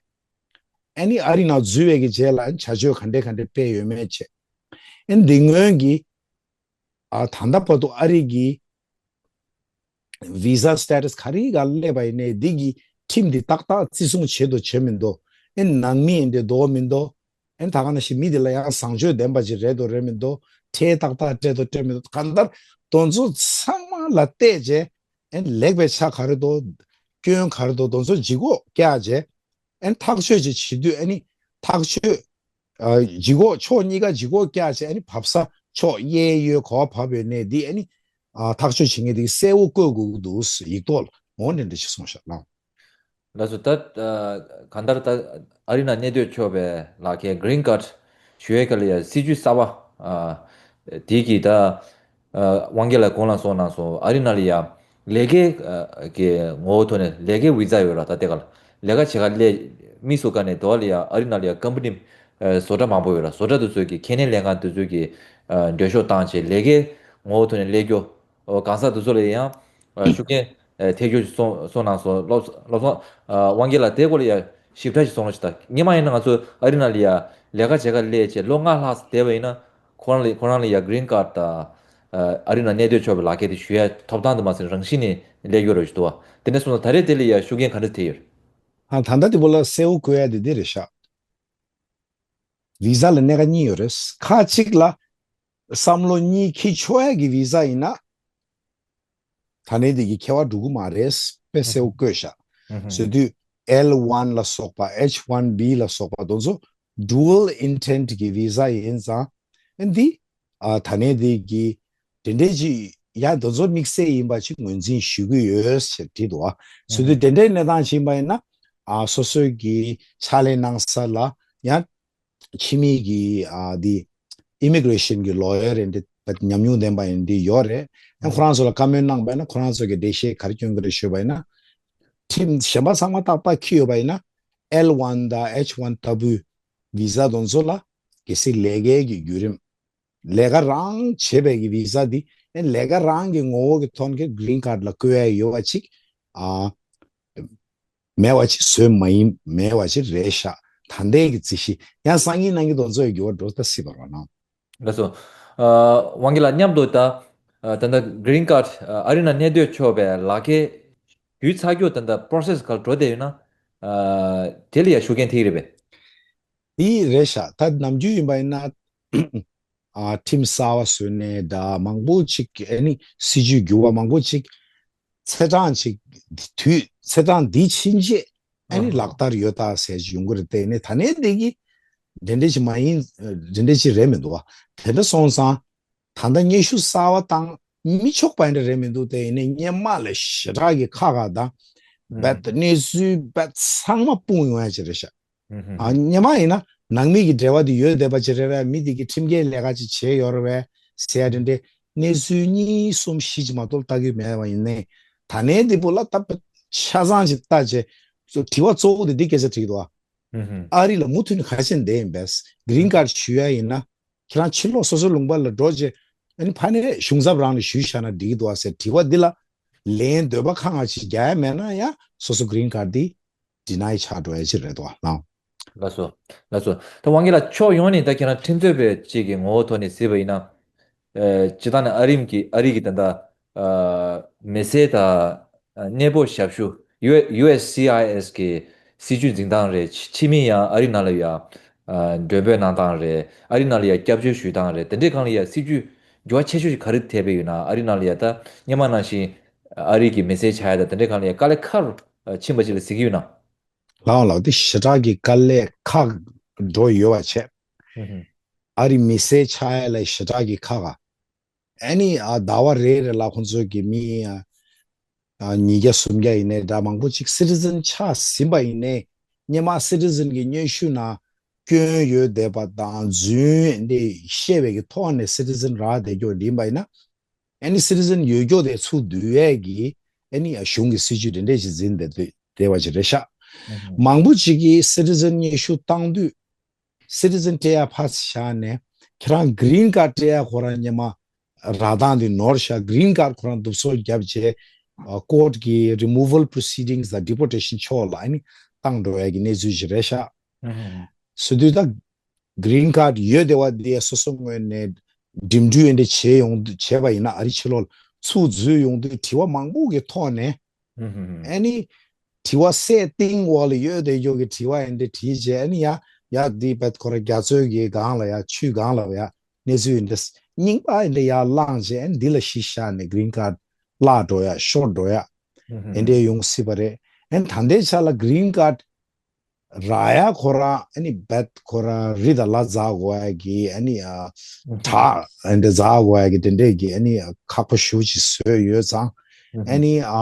ཨ་ནི་ཨ་རི་ནང་འཛུལ་བའི་གི་རྗེས་ལ་བྱ་སྤྱོད་ག་འདྲས་ག་འདྲས་སྤེལ་ཡོད་མེད་བྱས། ཨ་ནི་འདི་སྔོན་གྱི་ཨ་ད་ལྟ་བར་དུ་ཨ་རི་གི་visa status ག་རེ་ག་སླེབས་པ་ཡིན་ནའི་འདི་གི་ཁྲིམས་འདི་ཏག་ཏག་བརྩི་སྲུང་བྱེད་དོ་བྱེད་མི་འདུག་ཨེ་ནང་མི་ཡིན་ཏེ་འདུག་མི་འདུག་ཨེ་ད་ག་ནང་བཞིན་མི་འདི་ལ་ཡང་བཟང་སྤྱོད་ལྡན་པ་ཅིག་རེད་དོ་རེད་མི་འདུག་ཁྲལ་ཏག་ཏག་སྤྲད་དོ་སྤྲད་མི་འདུག་གང་ལྟར་དོན་ཚོ་ཚང་མ་ལ་བལྟས་རྗེས་ཨེ་ལེགས་པའི་ཆ་ག་རེ་འདུག་སྐྱོན་ག་རེ་འདུག་དོན་ཚོ་ལྗིད་ཁོག་བཀྱག་རྗེས་ཨེ་ཐག་གཅོད་ཅིག་བྱེད་དུས་ཨེ་ནི་ཐག་གཅོད་ཨ་ལྗིད་ཁོག་ཕྱོགས་གཉིས་ཀ་ལྗིད་ཁོག་བཀྱག་བྱས་ཨ་ནི་བབས་ས་ཕྱོགས་གཡས་གཡོན་ག་བ་བབས་ཡོད་ནའི་འདི་ཨ་ནི་ཨ་ཐག་གཅོད་བྱེད་མཁན་འདི་གསལ་བོ་བཀོད་དགོས་ཀྱི་འདུག་ཡིག་ཐོག་ལ་འོ་འདྲ་འདྲ་ཞིག་གསུངས་ཤག་ལགས། ལགས་སོ། ད་ཨ་གང་ལྟར་ད་ཨ་རི་ནང་གནས་སྡོད་ཆོག་པའི་ལག་ཁྱེར་green card་ཞུ་ཡས་སྐབས་ལ་ཡ་སྲིད་ཇུས་གསར་པ་ཨ་དེ་གི་ད་ཨ་དབང་རྒྱལ་ལགས་གོང་ལ་གསུངས་གནང་སོང་། ཨ་རི་ནང་ལ་ཡ་ལས་ཀའི་ཨ་གི་ངོ་བོ་ཐོག་ནས་ལས་ཀའི་བི་ཛ་ཡོད་ར། ད་ལྟའི་ཁ་ལ་ལས་ཀ་བྱེད་ག་སླེབས་མི་ཚོ་ག་ནས་དོ་ལ་ཡ་ཨ་རི་ནང་ལ་ཡ་ཀམ་པ་ནི་ཨ་བཟོ་གྲྭ་མང་པོ་ཡོད་ར། བཟོ་གྲྭ་དེ་ཚོ་གི་ཁེ་ལས་ལྷན་ཁང་དེ་ཚོ་གི་ཨ་འགྲེལ་བཤད་བཏང་བྱས་ལས་ཀའི་ངོ་བོ་ཐོག་ནས་སླེབས་རྒྱུ། ཨོ་གང་ཟག་དེ་ཚོ་ལ་ཡང་ཨ་ཤུགས་རྐྱེན་ཨ་ཐེབས་རྒྱུ་ཞིག་གསུངས་གསུངས་གནང་སོང་། བློ་བློ་བཟང་ཨ་དབང་རྒྱལ་ལགས་དེ་སྐོར་ལ་ཡང་ཞིབ་ཕྲ་ཞིག་གསུང་རོགས་ཞུ་དང་། སྔོན་མ་ཡིན་ན་ང་ཚོ་ཨ་རི་ནང་ལ་ཡ་ལས་ཀ་བྱེད་ག་སླེབས་བྱས་ལོ་ལྔ་ལྷག་ཙམ་བསྡད་པ་ཡིན་ན་ཁོ་རང་ལ་ཁོ་རང་ལ་ཡ་green card་དང་ཨ་ཨ་རི་ནང་གནས་སྡོད་ཆོག་པའི་ལག་ཁྱེར་དེ་ཞུ་ཡ་ཐོབ་ཐང་དུ་མ་ཟིན་རང་བཞིན་ནས་སླེབས་ཡོད་རེད་ཞུ་འདུག་བ། དེ་འདྲ་སོང་ཙང་ད་རེས་དེ་ལ་ཡ་ཤུགས་རྐྱེན་ག་འདྲ་ཐེབས་ཡོད་རེད། ཨ་ད་ལྟ་དེ་བོ་ལ་གསལ་བོ་བཀོད་ཡ་དེ་འདི་རེད་ཤག་བི་ཟ་ལ་གནད་འགག་གཉིས་ཡོད་རེད། ཁ་གཅིག་ལ་བསམ་བློ་གཉིས་འཁྱེར་ཆོག་ཡ་གི་བི་ཟ་ཡིན་ན། ད་ནས་དེ་གི་ཁྱད་པར་འགྲོ་གི་མ་རེད། དཔེ་གསལ་བོ་བཀོད་ཤག་ཟེར་དུས་L one ལ་སོགས་པ་H one B ལ་སོགས་པ་དེ་ཚོ་dual intent གི་བི་ཟ་ཡིན་ཙང་། ཨ་འདི་ཨ་ད་ནས་དེ་གི་དེ་འདྲའི་ཅིག་ཡ་དེ་ཚོ་དམིགས་བསལ་ཡིན་པ་ཅིག་ངོས་འཛིན་ཞུ་གི་ཡོད་ཅེས་བྲིས་འདུག་ཨ། ཟེར་དུས་དེ་འདྲའི་གནས་སྟངས་ཅིག་ཡིན་པ་ཡིན་ན་ཨ་སོ་སོའི་གི་ཕྱག་ལས་གནང་ས་ལ་ཡང་ཕྱི་མི་གི་ཨ་དེ་immigration གི་ལོ་ཡར་རེད་འདི་ཉམས་མྱོང་ལྡན་པ་ཡིན་འདི་ཡོད་རེད། ཡང་ཁོ་རང་ཚོ་ལ་བཀའ་མོལ་གནང་པ་ཡིན་ན་ཁོ་རང་ཚོ་གི་འགྲེལ་བཤད་ག་རེ་སྐྱོན་གི་རེད་ཞུས་པ་ཡིན་ན། ཁྲིམས་གཞན་པ་ཚང་མ་ཏག་ཏག་འཁྱེར་ཡོད་པ་ཡིན་ན་L one དང་H one ལྟ་བུའི་བི་ཟ་དེ་ཚོ་ལ་གལ་སྲིད་ལས་ཀའི་གི་བརྒྱུད་རིམ་ལས་ཀ་རང་བྱེད་པའི་གི་བི་ཟ་འདི་ཨེ་ལས་ཀ་རང་གི་ངོ་བོ་གི་ཐོག་གི་green card ལ་བཀོད་ཡ་ཡོད་པ་ཅིག་ཨ་མེད་པ་ཅིག་བཟོས་མ་ཡིན་མེད་པ་ཅིག་རེད་ཤག་ད་ལྟའི་གི་རྩིས་གཞི་ཡང་སང་ཉིན་གནངས་ཉིན་དེ་ཚོ་ཡི་འགྱུར་བ་འགྲོ་ད་སྲིད་པ་རེད་ན། ལགས་སོ། ཨ་དབང་རྒྱལ་ལགས་མཉམ་དུ་ད་ཨ་ད་ལྟ་green card ཨ་ཨ་རི་ནང་གནས་སྡོད་ཆོག་པའི་ལག་ཁྱེར་ཞུས་ཚར་རྒྱུ་ད་ལྟ་process ག་འགྲོ་བསྡད་ཡོད་ན་ཨ་དེ་ལ་ཡང་ཤུགས་རྐྱེན་ཐེབས་ཀྱི་རེད་པས། དེ་རེད་ཤག་ད་ནམ་རྒྱུན་ཡིན་པ་ཡིན་ན། ཨ། ཁྲིམས་གསར་བ་བཟོས་ནས་འདྲ་མང་པོ་ཅིག་ཨ་ནི་སྲིད་ཇུས་འགྱུར་བ་མང་པོ་ཅིག་ཚེས་གྲངས་ཅིག་དུས་ཚེས་གྲངས་འདི་ཕྱིན་རྗེས་ཨ་ནི་ལག་བསྟར་ཡོད་ད་ཟེར་ཡོང་གི་རེད་དེ། ནས་ད་ནས་འདི་གི་དེ་འདྲ་ཅིག་མ་ཡིན། དེ་འདྲ་ཅིག་རེད་མི་འདུག་བ། དེ་འདྲ་སོང་ཙང་། ད་ལྟ་སྙན་ཞུ་གསར་བ་བཏང་མི་ཆོག་པ་འདྲ་རེད་མི་འདུག་དེ་ཡིན་ནའི་སྔོན་མ་ལས་ཞེ་དྲག་གི་ཁག་ཁག་དང་རྦད་གནས་ཚུལ་རྦད་ཚང་མ་སྤུངས་ཡོང་ཡ་ཅིག་རེད་ཤག་ཨ། སྔོན་མ་ཡིན་ན་ནང་མི་གི་འབྲེལ་བ་དེ་ཡོད་བསྡད་པ་ཅིག་རེད་པས། མི་དེ་གི་ཁྲིམས་འགལ་ལས་ཀ་ཅིག་བྱས་ཡོད་རེད་པས་ཟེར་ཡ་དེ་འདྲའི་གནས་ཚུལ་གཉིས་གསུམ་བཞི་ཅིག་མ་གཏོགས་ལྟ་གི་མེད་པ་ཡིན་ནའི། ད་ནས་འདི་པོ་ལ་ད་ཆ་ཚང་ཅིག་ལྟ་བྱས། དྲི་བ་གཙོ་བོ་དེ་འདི་སྐད་ཆ་དྲིས་འདུག་ཨ། ཨ་རི་ལ་མུ་མཐུད་ནས་ག་རེ་བྱས་ནས་བསྡད་ཡིན་པས། གི་རིན་ཁཱར་ཌི་ཞུ་ཡ་ཡིན་ན། ཁྱེད་རང་ཕྱིར་ལོག་སོ་སོའི་ལུང་པ་ལ་འགྲོ་རྗེས། ཨ་ནི་ཕ་ནས་གཞུང་ཚབ་རང་ནས་ཞུས་བཞག་ན་འགྲིག་གི་འདུག་ཨ་ཟེར་དྲི་བ་འདི་ལ་ལན་འདོད་པ་ཁ་ང་ཅིག་རྒྱག་ཡ་མེད་ན་ཡང་སོ་སོ་གི་རིན་ཁཱར་ཌི་འདི་ཌི་ནའི་ཆགས་འགྲོ་ཡ་ཅིག་རེད་འདུག་ཨ། ལགས་སོ། ལགས་སོ། ད་དབང་རྒྱལ་ལགས་ཕྱོགས་ཡོངས་ནས་ད་ཁྱེད་རང་ཁྲིམས་རྩོད་པའི་གཅིག་གི་ངོ་བོ་ཐོག་ནས་གཟིགས་པ་ཡིན་ན། ཨ། སྤྱིར་བཏང་ནས་ཨ་རིམ་གྱི་ཨ་རི་གི་ད་ལྟ་ཨ། མི་སེར་དང་ཨ། གནས་སྤོ་ཞབས་ཞུ། ཡུ་ཡུ་ཨེས་སི་ཨའི་ཨེས་གི་སྲིད་ཇུས་འཛིན་སྟངས་རེད། ཕྱི་མི་ཡང་ཨ་རི་ནང་ལ་ཡ་ཨ། མགྲོན་འབོད་གནང་སྟངས་རེད། ཨ་རི་ནང་ལ་ཡ་སྐྱབས་བཅོལ་ཞུ་སྟངས་རེད། དེ་འདྲའི་སྒང་ལ་ཡ་སྲིད་ཇུས་འགྱུར་བ་ཆེ་ཤོས་ཤིག་ག་རེ་ཐེབས་པ་ཡོད་ན། ཨ་རི་ནང་ལ་ཡ་ད་སྔོན་མ་ནང་བཞིན་ཨ་རི་གི་མི་སེར་ཆགས་ཡ་ད་དེ་འདྲའི་སྒང་ལ་ཡ་དཀའ་ལས་ཁག་རུ་ཕྱིན་པ་ཅིག་ལ་གཟིགས་ཀྱི་ཡོད་ན། ལགས་ལགས། དེ་ཞེ་དྲག་གི་དཀའ་ལས་ཁག་འགྲོ་ཡོད་པ་བྱས། ཨ་རི་མི་སེར་ཆགས་ཡ་ལ་ཞེ་དྲག་གི་ཁག་ག་ཨ་ནི་ཨ། ཟླ་བ་རེ་རེ་ལ་ཁོང་ཚོ་གི་མི་ཨ། ཨ། ཉིས་བརྒྱ་སུམ་བརྒྱ་ཡིན་ནའི་འདྲ་མང་པོ་ཅིག་སི་ཊི་ཛན་ཆགས་ཟིན་པ་ཡིན་ནའི། སྔོན་མ་སི་ཊི་ཛན་གི་སྙན་ཞུ་ནང་སྐྱོན་ཡོད་བསྡད་པ་དང་རྫུན་འདི་བཤད་པའི་གི་ཐོག་ནས་སི་ཊི་ཛན་རག་བསྡད་རྒྱུ་འདི་ཡིན་པ་ཡིན་ན། ཨ་ནི་སི་ཊི་ཛན་ཡོད་རྒྱུ་དེ་ཚུར་བསྡུ་ཡས་ཀྱི་ཨ་ནི་གཞུང་གི་སྲིད་ཇུས་དེ་འདྲས་ཅིག་འཛིན་བསྡད་བསྡད་པ་ཅིག་རེད་ཤག་མང་པོ་ཅིག་གིས་སི་ཊི་ཛན་སྙན་ཞུ་བཏང་དུས། སི་ཊི་ཛན་སྤྲད་ཡ་ཕར་བཞག་ནས། ཁྱེད་རང་གི་རིན་ཁཱར་ཌི་སྤྲད་ཡ་ཁོ་རང་སྔོན་མ་རག་སྟངས་དེ་ནོར་ཤག་གི་རིན་ཁཱར་ཌི་ཁོ་རང་རྡུབ་གསོག་བརྒྱབ་བྱས། ཨ། ཀོར་ཊི་གི་རི་མུ་ཝལ་པོ་རོ་སི་ཌིང་སི་དང་ཌི་པོར་ཊེ་ཤན་ཕྱོགས་ལ་ཨ་ནི་བཏང་འགྲོ་ཡ་གི་གནས་ཚུལ་ཞིག་རེད་ཤག་ཨ་ཧུམ། སོ་དུས་ད་གི་རིན་ཁཱར་ཌི་ཡོད་བསྡད་པ་དེ་སོ་སོ་ངོས་ནས་འགྲིམ་འགྲུལ་འདི་བྱས་ཡོང་དུས། བྱས་པ་ཡིན་ན་ཨ་རི་ཕྱི་ལོགས་ལ་ཚུར་འཛུལ་ཡོང་དུས་དྲི་བ་མང་པོ་གི་ཐོག་ནས། ཨ་ནི་དྲི་བ་སེ་ཏིང་འོག་ལ་ཡོད་བསྡད་རྒྱུ་གི་དྲི་བ་ཡིན་དེ་དྲིས་བྱས། ཨ་ནི་ཡ་ཡ་འདི་བད་ཁོ་ར་རྒྱ་མཚོའི་གི་སྒང་ལ་ཡ་ཆུའི་སྒང་ལ་ཡ་གནས་ཚུལ་ཡིན་དེ་རྙིང་པ་ཡིན་དེ་ཡ་བླངས་བྱས། ཨ་ནི་འདི་ལ་གཞི་བཞག་ནས་གི་རིན་ཁཱར་ཌི་བརླག་འགྲོ་ཡ་ཤོར་འགྲོ་ཡ་ཨ་འདྲས་ཡོང་སྲིད་པ་རེད། ཨ་ནི་ད་ལྟའི་ཆ་ལ་གི་རིན་ཁཱར་ཌི་རག་ཡ་ཁོ་རང་ཨ་ནི་བད་ཁོ་རང་རི་དང་ལ་འཛེག་དགོས་ཡ་གི་ཨ་ནི་ཨ་བྲག་ཨ་འདྲ་འཛེག་དགོས་ཡ་གི་དེ་འདྲས་གི་ཨ་ནི་ཨ་ཁག་པོ་ཞེ་པོ་ཅིག་བཟོས་ཡོད་ཙང་། ཨ་ནི་ཨ་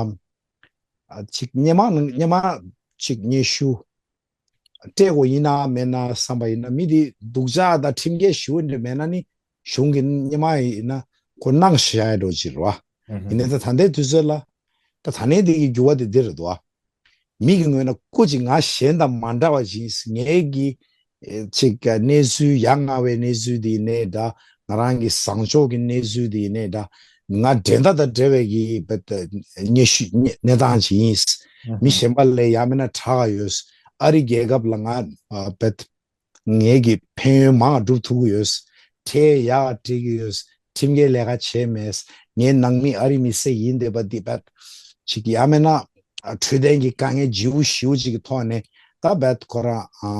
ཨ་ཅིག་སྔོན་མ་ནང་སྔོན་མ་ཅིག་སྙན་ཞུ་སྤྲད་དགོས་ཡིན་ན་མེད་ན་བསམ་པ་ཡིན་ན། མི་དེ་སྡུག་ཅག་དང་ཁྲིམས་འགལ་ཞེ་པོ་འདྲ་མེད་ན་ནི། གཞུང་གི་སྔོན་མ་ཡིན་ན་ཁོ་གནང་བཞག་ཡ་འགྲོ་ཅིག་རེད་བ། ཡིན་ནའི་ད་ད་ལྟའི་དུས་ཚོད་ལ་ད་ད་ནས་འདི་གི་འགྱུར་བ་དེ་འདི་རེད་འདུག་ཨ། མི་གི་ངོས་ནས་སྐུ་མཁྱེན་ང་གཞན་དང་མ་འདྲ་བ་ཅིག་ཡིན། ངའི་གི་ཨེ་ཅིག་གནས་ཚུལ་ཡ་ང་བའི་གནས་ཚུལ་དེ་ཡིན་ནའི་འདྲ། ང་རང་གི་བཟང་ཕྱོགས་ཀྱི་གནས་ཚུལ་དེ་ཡིན་ནའི་འདྲ། ང་འགྲན་ཟླ་དང་བྲལ་བའི་གི་བད་སྙན་ཞུ་གནས་སྟངས་ཅིག་ཡིན། མི་གཞན་པ་ལས་ཡ་མེད་ན་དྲག་ག་ཡོད། ཨ་རི་རྒྱལ་ཁབ་ལ་ང་བད་ངེད་ཀྱི་ཕན་ཡོན་མང་སྒྲུབ་ཐུབ་ཀྱི་ཡོད། ཁྲལ་ཡག་སྤྲད་ཀྱི་ཡོད། ཁྲིམས་འགལ་ལས་ཀ་བྱས་མེད། ངའི་ནང་མི་ཨ་རི་མི་སེར་ཡིན་བསྡད་པ་འདི་བད་ཅིག་ཡ་མེད་ན་འཕྲོད་བསྟེན་གྱི་དཀའ་ངལ་ལྗིད་པོ་ཞེ་པོ་ཅིག་གི་ཐོག་ནས་ད་བད་ཁོ་རང་ཨ་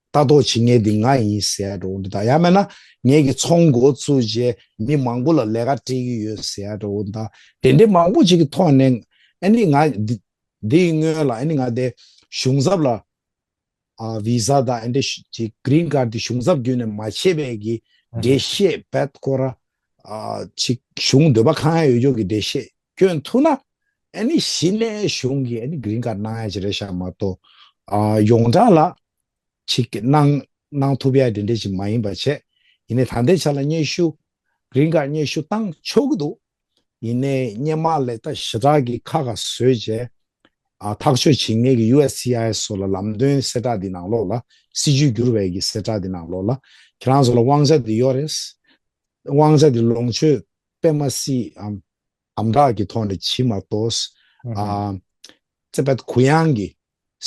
ལྟ་རྟོག་བྱེད་མཁན་འདི་ང་ཡིན་ཟེར་ཡ་འདྲ་བོ་འདི་དང་། ཡ་མེད་ན་ངེད་ཀྱི་ཚོང་འགོ་བཙུགས་རྗེས་མི་མང་པོ་ལ་ལས་ཀ་སྤྲད་ཀྱི་ཡོད་ཟེར་ཡ་འདྲ་བོ་དང་། དེ་འདྲའི་མང་པོ་ཅིག་གི་ཐོག་ནས་ཨ་ནི་ང་འདི་འདིའི་སྔོན་ལ་ཨ་ནི་ང་དེ་གཞུང་ཚབ་ལ། ཨ་བི་ཟ་དང་ཨ་འདྲ་ཞིག་ཅིག་གི་རིན་ཁཱར་ཌི་དེ་གཞུང་ཚབ་བརྒྱུད་ནས་མ་བྱས་པའི་གི་འགྲེལ་བཤད་བད་ཁོ་ར་ཨ་ཅིག་གཞུང་འདོད་པ་ཁེངས་ཡོད་རྒྱུ་གི་འགྲེལ་བཤད་སྐྱོན་ཐུབ་ན། ཨ་ནི་གཞི་ནས་གཞུང་གིས་ཨ་ནི་གི་རིན་ཁཱར་ཌི་གནང་ཡ་ཅིག་རེད་ཤག་མ་གཏོགས། ཨ་ཡོངས་གྲགས་ལ་ཅིག་གནང་གནང་ཐུབ་ཡ་དེ་འདྲ་ཅིག་མ་ཡིན་པ་བྱས། ཡིན་ནའི་ད་ལྟའི་ཆ་ལ་སྙན་ཞུ་གི་རིན་ཁཱར་ཌི་སྙན་ཞུ་བཏང་ཆོག་གི་འདུག་ཡིན་ནའི་སྔོན་མ་ལས་ད་ཞེ་དྲག་གི་ཁག་ཁག་བཟོས་བྱས། ཨ་ཐག་གཅོད་བྱེད་མཁན་གྱི་ཡུ་ཨེས་སི་ཨའི་ཨེས་སོགས་ལ་ལམ་སྟོན་གསལ་བསྒྲགས་འདི་ནང་ལོགས་ལ། སྲིད་ཇུས་བསྒྱུར་བའི་གི་གསལ་བསྒྲགས་འདི་ནང་ལོགས་ལ་ཁྱེད་རང་ཚོ་ལ་དབང་ཆ་འདི་ཡོད་རེད། དབང་ཆ་འདི་ལོངས་སྤྱོད་དཔེ་མ་སྲིད་ཨམ་ཨམ་དྲག་གི་ཐོག་ནས་བྱེད་མ་གཏོགས། ཨ་རྩེ་བད་གུ་ཡངས་ཀྱི་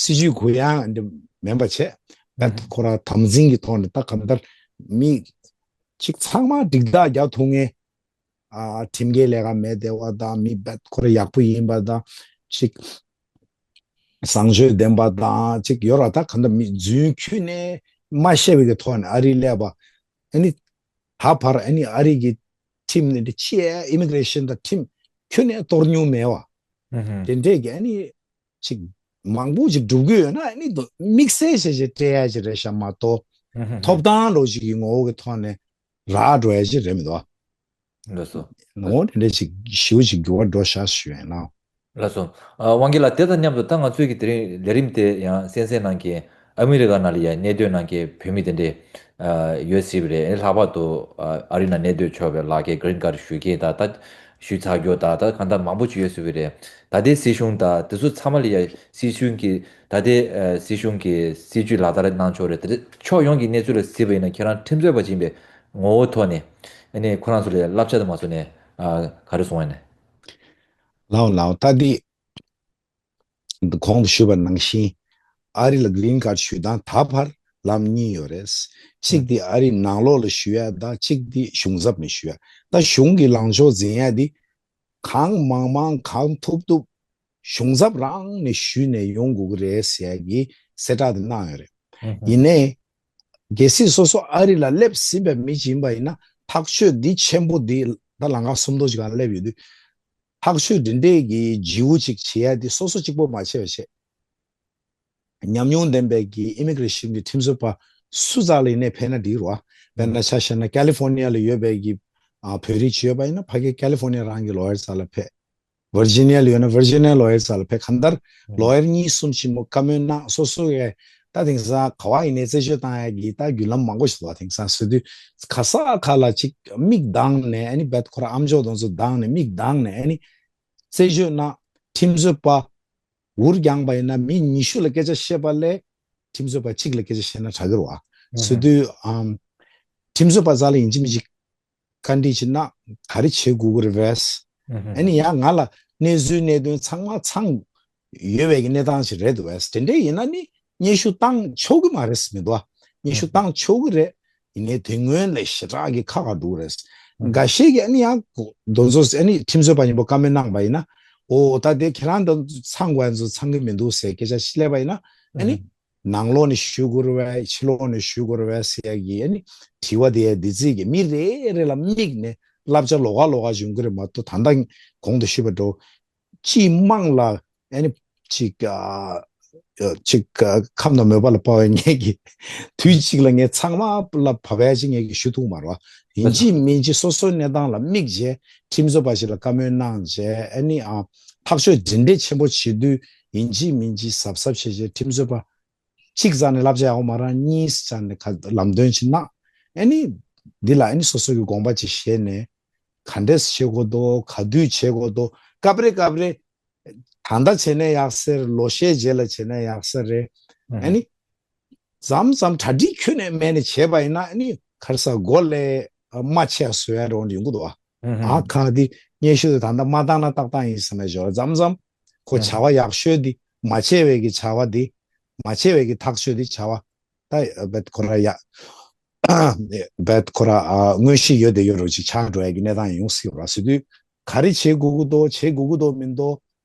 སྲིད་ཇུས་གུ་ཡངས་འདི་མིན་པ་བྱས། བད་ཁོ་རང་དམ་འཛིན་གྱི་ཐོག་ནས་ད་གང་ལྟར་མི་གཅིག་ཚང་མ་འགྲིག་རྟགས་རྒྱག་ཐུབ་མཁན། ཨ་ཁྲིམས་འགལ་ལས་ཀ་མེད་བསྡད་པ་དང་། མི་བད་ཁོ་ར་ཡག་པོ་ཡིན་པ་དང་། ཅིག་བཟང་སྤྱོད་ལྡན་པ་དང་ཅིག་ཡོད་ར། ད་གང་ལྟར་མི་རྫུན་ཁྱོན་ནས་ མ་ཤེས་པའི་གི་ཐོག་ནས་ཨ་རི་སླེབས་པ། ཨ་ནི་ད་བར་ཨ་ནི་ཨ་རི་གི་ཁྲིམས་ནི་འདི་ཕྱིའི་ཨི་མི་གི་རེ་ཤན་དང་ཁྲིམས་ཁྱོན་ནས་གཏོར་མྱོང་མེད་པ། ཨུ་ཧུམ། དེ་འདྲས་ཀྱི་ཨ་ནི་ཅིག་མང་པོ་ཅིག་སྒྲུབ་ཀྱི་ཡོད་ན་ཨ་ནི་དོ་དམིགས་བསལ་བྱས་བྱས་སྤྲད་ཡ་ཅིག་རེད་ཤག་མ་གཏོགས། ཨུ་ཧུམ། ཐོབ་ཐང་འདྲ་ཅིག་གི་ངོ་བོ་གི་ཐོག་ནས་རག་འགྲོ་ཡ་ཅིག་རེད་མི་འདུག་ལགས་སོ། ངོ་བོ་དེ་འདྲ་ཅིག་ཞེ་པོ་ཅིག་འགྱུར་བ་འགྲོ་ཤག་ཞུ་ཡ་ཡིན་ན། ལགས་སོ། ཨ། དབང་རྒྱལ་ལགས། དེ་དང་མཉམ་དུ་ད་ང་ཚོའི་གི་དེ་རིང་ལས་རིམ་དེ་ཡང་གསན་གཟིགས་གནང་མཁན་ཨ་མི་རི་ཀ་ནང་ལ་ཡང་གནས་སྡོད་གནང་མཁན་བོད་མི་དེ་འདྲས་ཨ་ཡོད་སྲིད་པ་རེད། ལྷག་པར་དུ་ཨ་ཨ་རི་ནང་གནས་སྡོད་ཆོག་པའི་ལག་འཁྱེར་གྷི་རིན་ཁཌ་ཞུ་མཁན་དང་ད་ཞུས་ཚར་རྒྱུ་དང་ད་གང་ལྟར་མང་པོ་ཅིག་ཡོད་སྲིད་པ་རེད། ད་ལྟའི་སྲིད་གཞུང་དང་དེ་ཚོ་ཚང་མ་ལ་ཡང་སྲིད་གཞུང་གི་ད་ལྟའི་ཨ་སྲིད་གཞུང་གི་སྲིད་ཇུས་ལག་བསྟར་གནང་ཕྱོགས་རེད། དེ་ཕྱོགས་ཡོངས་ཀྱི་གནས་ཚུལ་ལ་གཟིགས་པ་ཡིན་ན་ཁྱེད་རང་ཁྲིམས་རྩོད་པ་ཅིག་ཡིན་པའི་ངོ་བོ་ཐོག་ནས་ཨ་ནི་ཁོ་རང་ཚོ་ལ་བསླབ་བྱ་དུ་མ་བཟུང་ནས་ཨ་ག་རེ་གསུང་བ་ཡིན་ན། ལའོ་ལའོ། ད་འདི་གོང་དུ་ཞུས་པ་ནང་བཞིན་ཨ་རི་ལ་གྷི་རིན་ཁཌ་ཞུ་སྟངས་ད་བར་ལམ་གཉིས་ཡོད་རེད། གཅིག་དེ་ཨ་རི་ནང་ལོགས་ལ་ཞུ་ཡ་དང་གཅིག་དེ་གཞུང་ཚབ་ནས་ཞུ་ཡ། ད་གཞུང་གི་ལངས་ཕྱོགས་འཛིན་ཡ་དེ་གང་མང་མང་གང་ཐུབ་ཐུབ་གཞུང་ཚབ་རང་ནས་ཞུས་ནས་ཡོང་དགོས་ཀྱི་རེད་ཟེར་ཡ་གི་གསལ་བསྒྲགས་དེ་གནང་ཡོད་རེད། ཡིན་ནའི་གལ་སྲིད་སོ་སོ་ཨ་རི་ལ་སླེབས་ཟིན་པའི་མི་ཅིག་ཡིན་པ་ཡིན་ན་ཐག་གཅོད་འདི་ཆེན་པོ་འདི་ད་ལམ་ཁ་སུམ་མདོ་ཅིག་སྒང་སླེབས་ཡོད་དུས། ཐག་གཅོད་འདི་འདྲས་ཀྱི་བྱེད་དགོས་ཅིག་བྱེད་ཡ་དེ་སོ་སོ་གཅིག་པོ་མ་བྱས་པ་བྱས། ཉམས་མྱོང་ལྡན་པའི་གི་ཨི་མི་གི་རེ་ཤན་གྱི་ཁྲིམས་རྩོད་པ་སུ་རྩ་ལ་ཡིན་ནའི་ཕེབས་ན་འགྲིག་རོ། དཔེར་ན་ཆ་བཞག་ན་ཀ་ལི་ཧྥོར་ནི་ཡ་ལ་ཡོད་པའི་གི་ཨ་བོད་རིགས་ཅིག་ཡོད་པ་ཡིན་ན་ཕ་གི་ཀ་ལི་ཧྥོར་ནི་ཡ་རང་གི་ལོ་ཡར་རྩ་ལ་ཕེབས། ཝར་ཇི་ནི་ཡ་ལ་ཡོད་ན་ཝར་ཇི་ནི་ཡ་ལོ་ཡར་རྩ་ལ་ཕེབས། གང་ལྟར་ལོ་ཡར་གཉིས་གསུམ་ཕྱིན་པོ་བཀའ་མོལ་གནང་སོ་སོ་ཡས་ད་དེང་སང་ག་བ་ཡིན་ནའི་རྩད་གཅོད་བཏང་ཡ་གི་ད་བརྒྱུད་ལམ་མང་པོ་ཞིག་འདུག་དེང་སང་ཟེར་དུས་ག་ས་ག་ལ་ཅིག་མིག་གདངས་ནས་ཨ་ནི་བད་ཁོ་ར་ཨམ་ཅོག་དང་ཚོ་གདངས་ནས་མིག་གདངས་ནས་ཨ་ནི་རྩད་གཅོད་གནང་། ཁྲིམས་རྩོད་པ་འུར་རྒྱངས་པ་ཡིན་ན་མི་ཉི་ཤུ་ལ་སྐད་ཆ་བཤད་པ་ལས་ཁྲིམས་རྩོད་པ་གཅིག་ལ་སྐད་ཆ་བཤད་ན་དྲག་གི་རེད་བ། ཟེར་དུས་ཨམ། ཁྲིམས་རྩོད་པ་རྩ་ལ་ཡིན་གཅིག་མིན་གཅིག་བཀའ་འདྲི་བྱེད་ན་ག་རེ་བྱེད་དགོས་ཀྱི་རེད་བས། ཨ་ནི་ཡང་ང་ལ་གནས་ཚུལ་གནད་དོན་ཚང་མ་ཚང་ཡོད་པའི་གི་གནས་སྟངས་ཤིག་རེད་འདུག་བས། དེ་འདྲས་ཡིན་ན་ནི་སྙན་ཞུ་བཏང་ཆོག་གི་མ་རེད་མི་འདུག་བ། སྙན་ཞུ་བཏང་ཆོག་གི་རེད། ཡིན་ནའི་དེ་སྔོན་ལས་ཞེ་དྲག་གི་ཁག་ཁག་འགྲོ་གི་རེད། འགའ་ཤས་ཀྱིས་ཨ་ནི་ཡང་དེ་ཚོ་ཨ་ནི་ཁྲིམས་རྩོད་པ་ཡིན་པ་བཀའ་མོལ་གནང་པ་ཡིན་ན། འོ་ད་དེ་ཁྱེད་རང་དེ་ཚོ་ཚང་དགོས་ཡ་ཚོ་ཚང་གི་མི་འདུག་ཟེར་སྐད་ཆ་ཞིག་སླེབས་པ་ཡིན་ན་ཨ་ནི། ནང་ལོགས་ནས་ཞུ་དགོས་རེད་བས། ཕྱི་ལོགས་ནས་ཞུ་དགོས་རེད་བས་ཟེར་ཡ་གི་ཨ་ནི་དྲི་བ་དེ་ཡ་འདི་རྩིས་ཀྱི་མི་རེ་རེ་ལ་དམིགས་ནས་བསླབ་བྱ་ལོགས་ཀ་ལོགས་ཀ་འབྱུང་གི་རེད་མ་གཏོགས། ད་ལྟ་གོང་དུ་ཞུས་པ་འདྲ་སྤྱི་དམངས་ལ་ཨ་ནི་ཅིག་ཨ་ཅིག་ཨ་ཁམས་དང་མོས་པ་ལ་དཔའ་བའི་ངེད་ཀྱིས་དུས་གཅིག་ལ་ངས་ཚང་མ་ལ་བབས་ཡ་ཅིག་ངེད་ཀྱིས་ཞུ་ཐུབ་མ་རེད་བ། ཡིན་གཅིག་མིན་གཅིག་སོ་སོའི་གནས་སྟངས་ལ་དམིགས་བྱས་ཁྲིམས་རྩོད་པ་ཞིག་ལ་བཀའ་མོལ་གནང་བྱས་ཨ་ནི་ཨ་ཐག་གཅོད་འདི་འདྲས་ཆེན་པོ་བྱེད་དུས་ཡིན་གཅིག་མིན་གཅིག་གཟབ་གཟབ་བྱས་བྱས་ཁྲིམས་རྩོད་པ། གཅིག་རྩ་ནས་བསླབ་བྱ་ཡག་པོ་མ་རག་གཉིས་རྩ་ནས་ག་ལམ་སྟོན་ཅིག་གནང་། ཨ་ནི་འདི་ལ་ཨ་ནི་སོ་སོ་གི་དགོངས་པ་ཅིག་བཞེས་ནས་ག་འདྲས་བྱེད་དགོས་འདུག་ག་དུས་བྱེད་དགོས་འདུག་སྐབས་རེ་སྐབས་རེ་ད་ལྟ་བྱས་ན་ཡག་ས་རེད། ལོ་ཤས་རྗེས་ལ་བྱས་ན་ཡག་ས་རེད། ཨ་ནི་མཚམས་མཚམས་གྲ་སྒྲིག་ཁྱོན་ནས་མེད་ནས་བྱས་པ་ཡིན་ན་ཨ་ནི་ག་རེ་ཟེར་མགོ་ལས་རྨ་ཆད་བཟོ་ཡ་འདྲ་བོ་ཡོང་གི་འདུག་ཨ། ཨ་ཁ་འདི་སྙན་ཞུ་དེ་ད་ལྟ་མ་བཏང་ན་ཏག་ཏག་ཡིན་བསམ་པའི་ཞོར་མཚམས་མཚམས་ཁོ་བྱ་བ་ཡག་ཤོས་འདི་མ་བྱས་པའི་གི་བྱ་བ་འདི་མ་བྱས་པའི་གི་ཐག་གཅོད་འདི་བྱ་བ། ད་བེད་ཁོ་ར་ཡ། བེད་ཁོ་ར་ཨ་དངོས་གཞི་ཡོད་དེ་ཡོད་རོགས་ཅིག་ཆགས་འགྲོ་ཡ་གི་གནས་སྟངས་ཡོང་སྲིད་པ་ར། ཟེར་དུས་ག་རེ་བྱེད་དགོས་ཀྱི་འདུག་བྱེད་དགོས་ཀྱི་འདུག་མི་འདུག་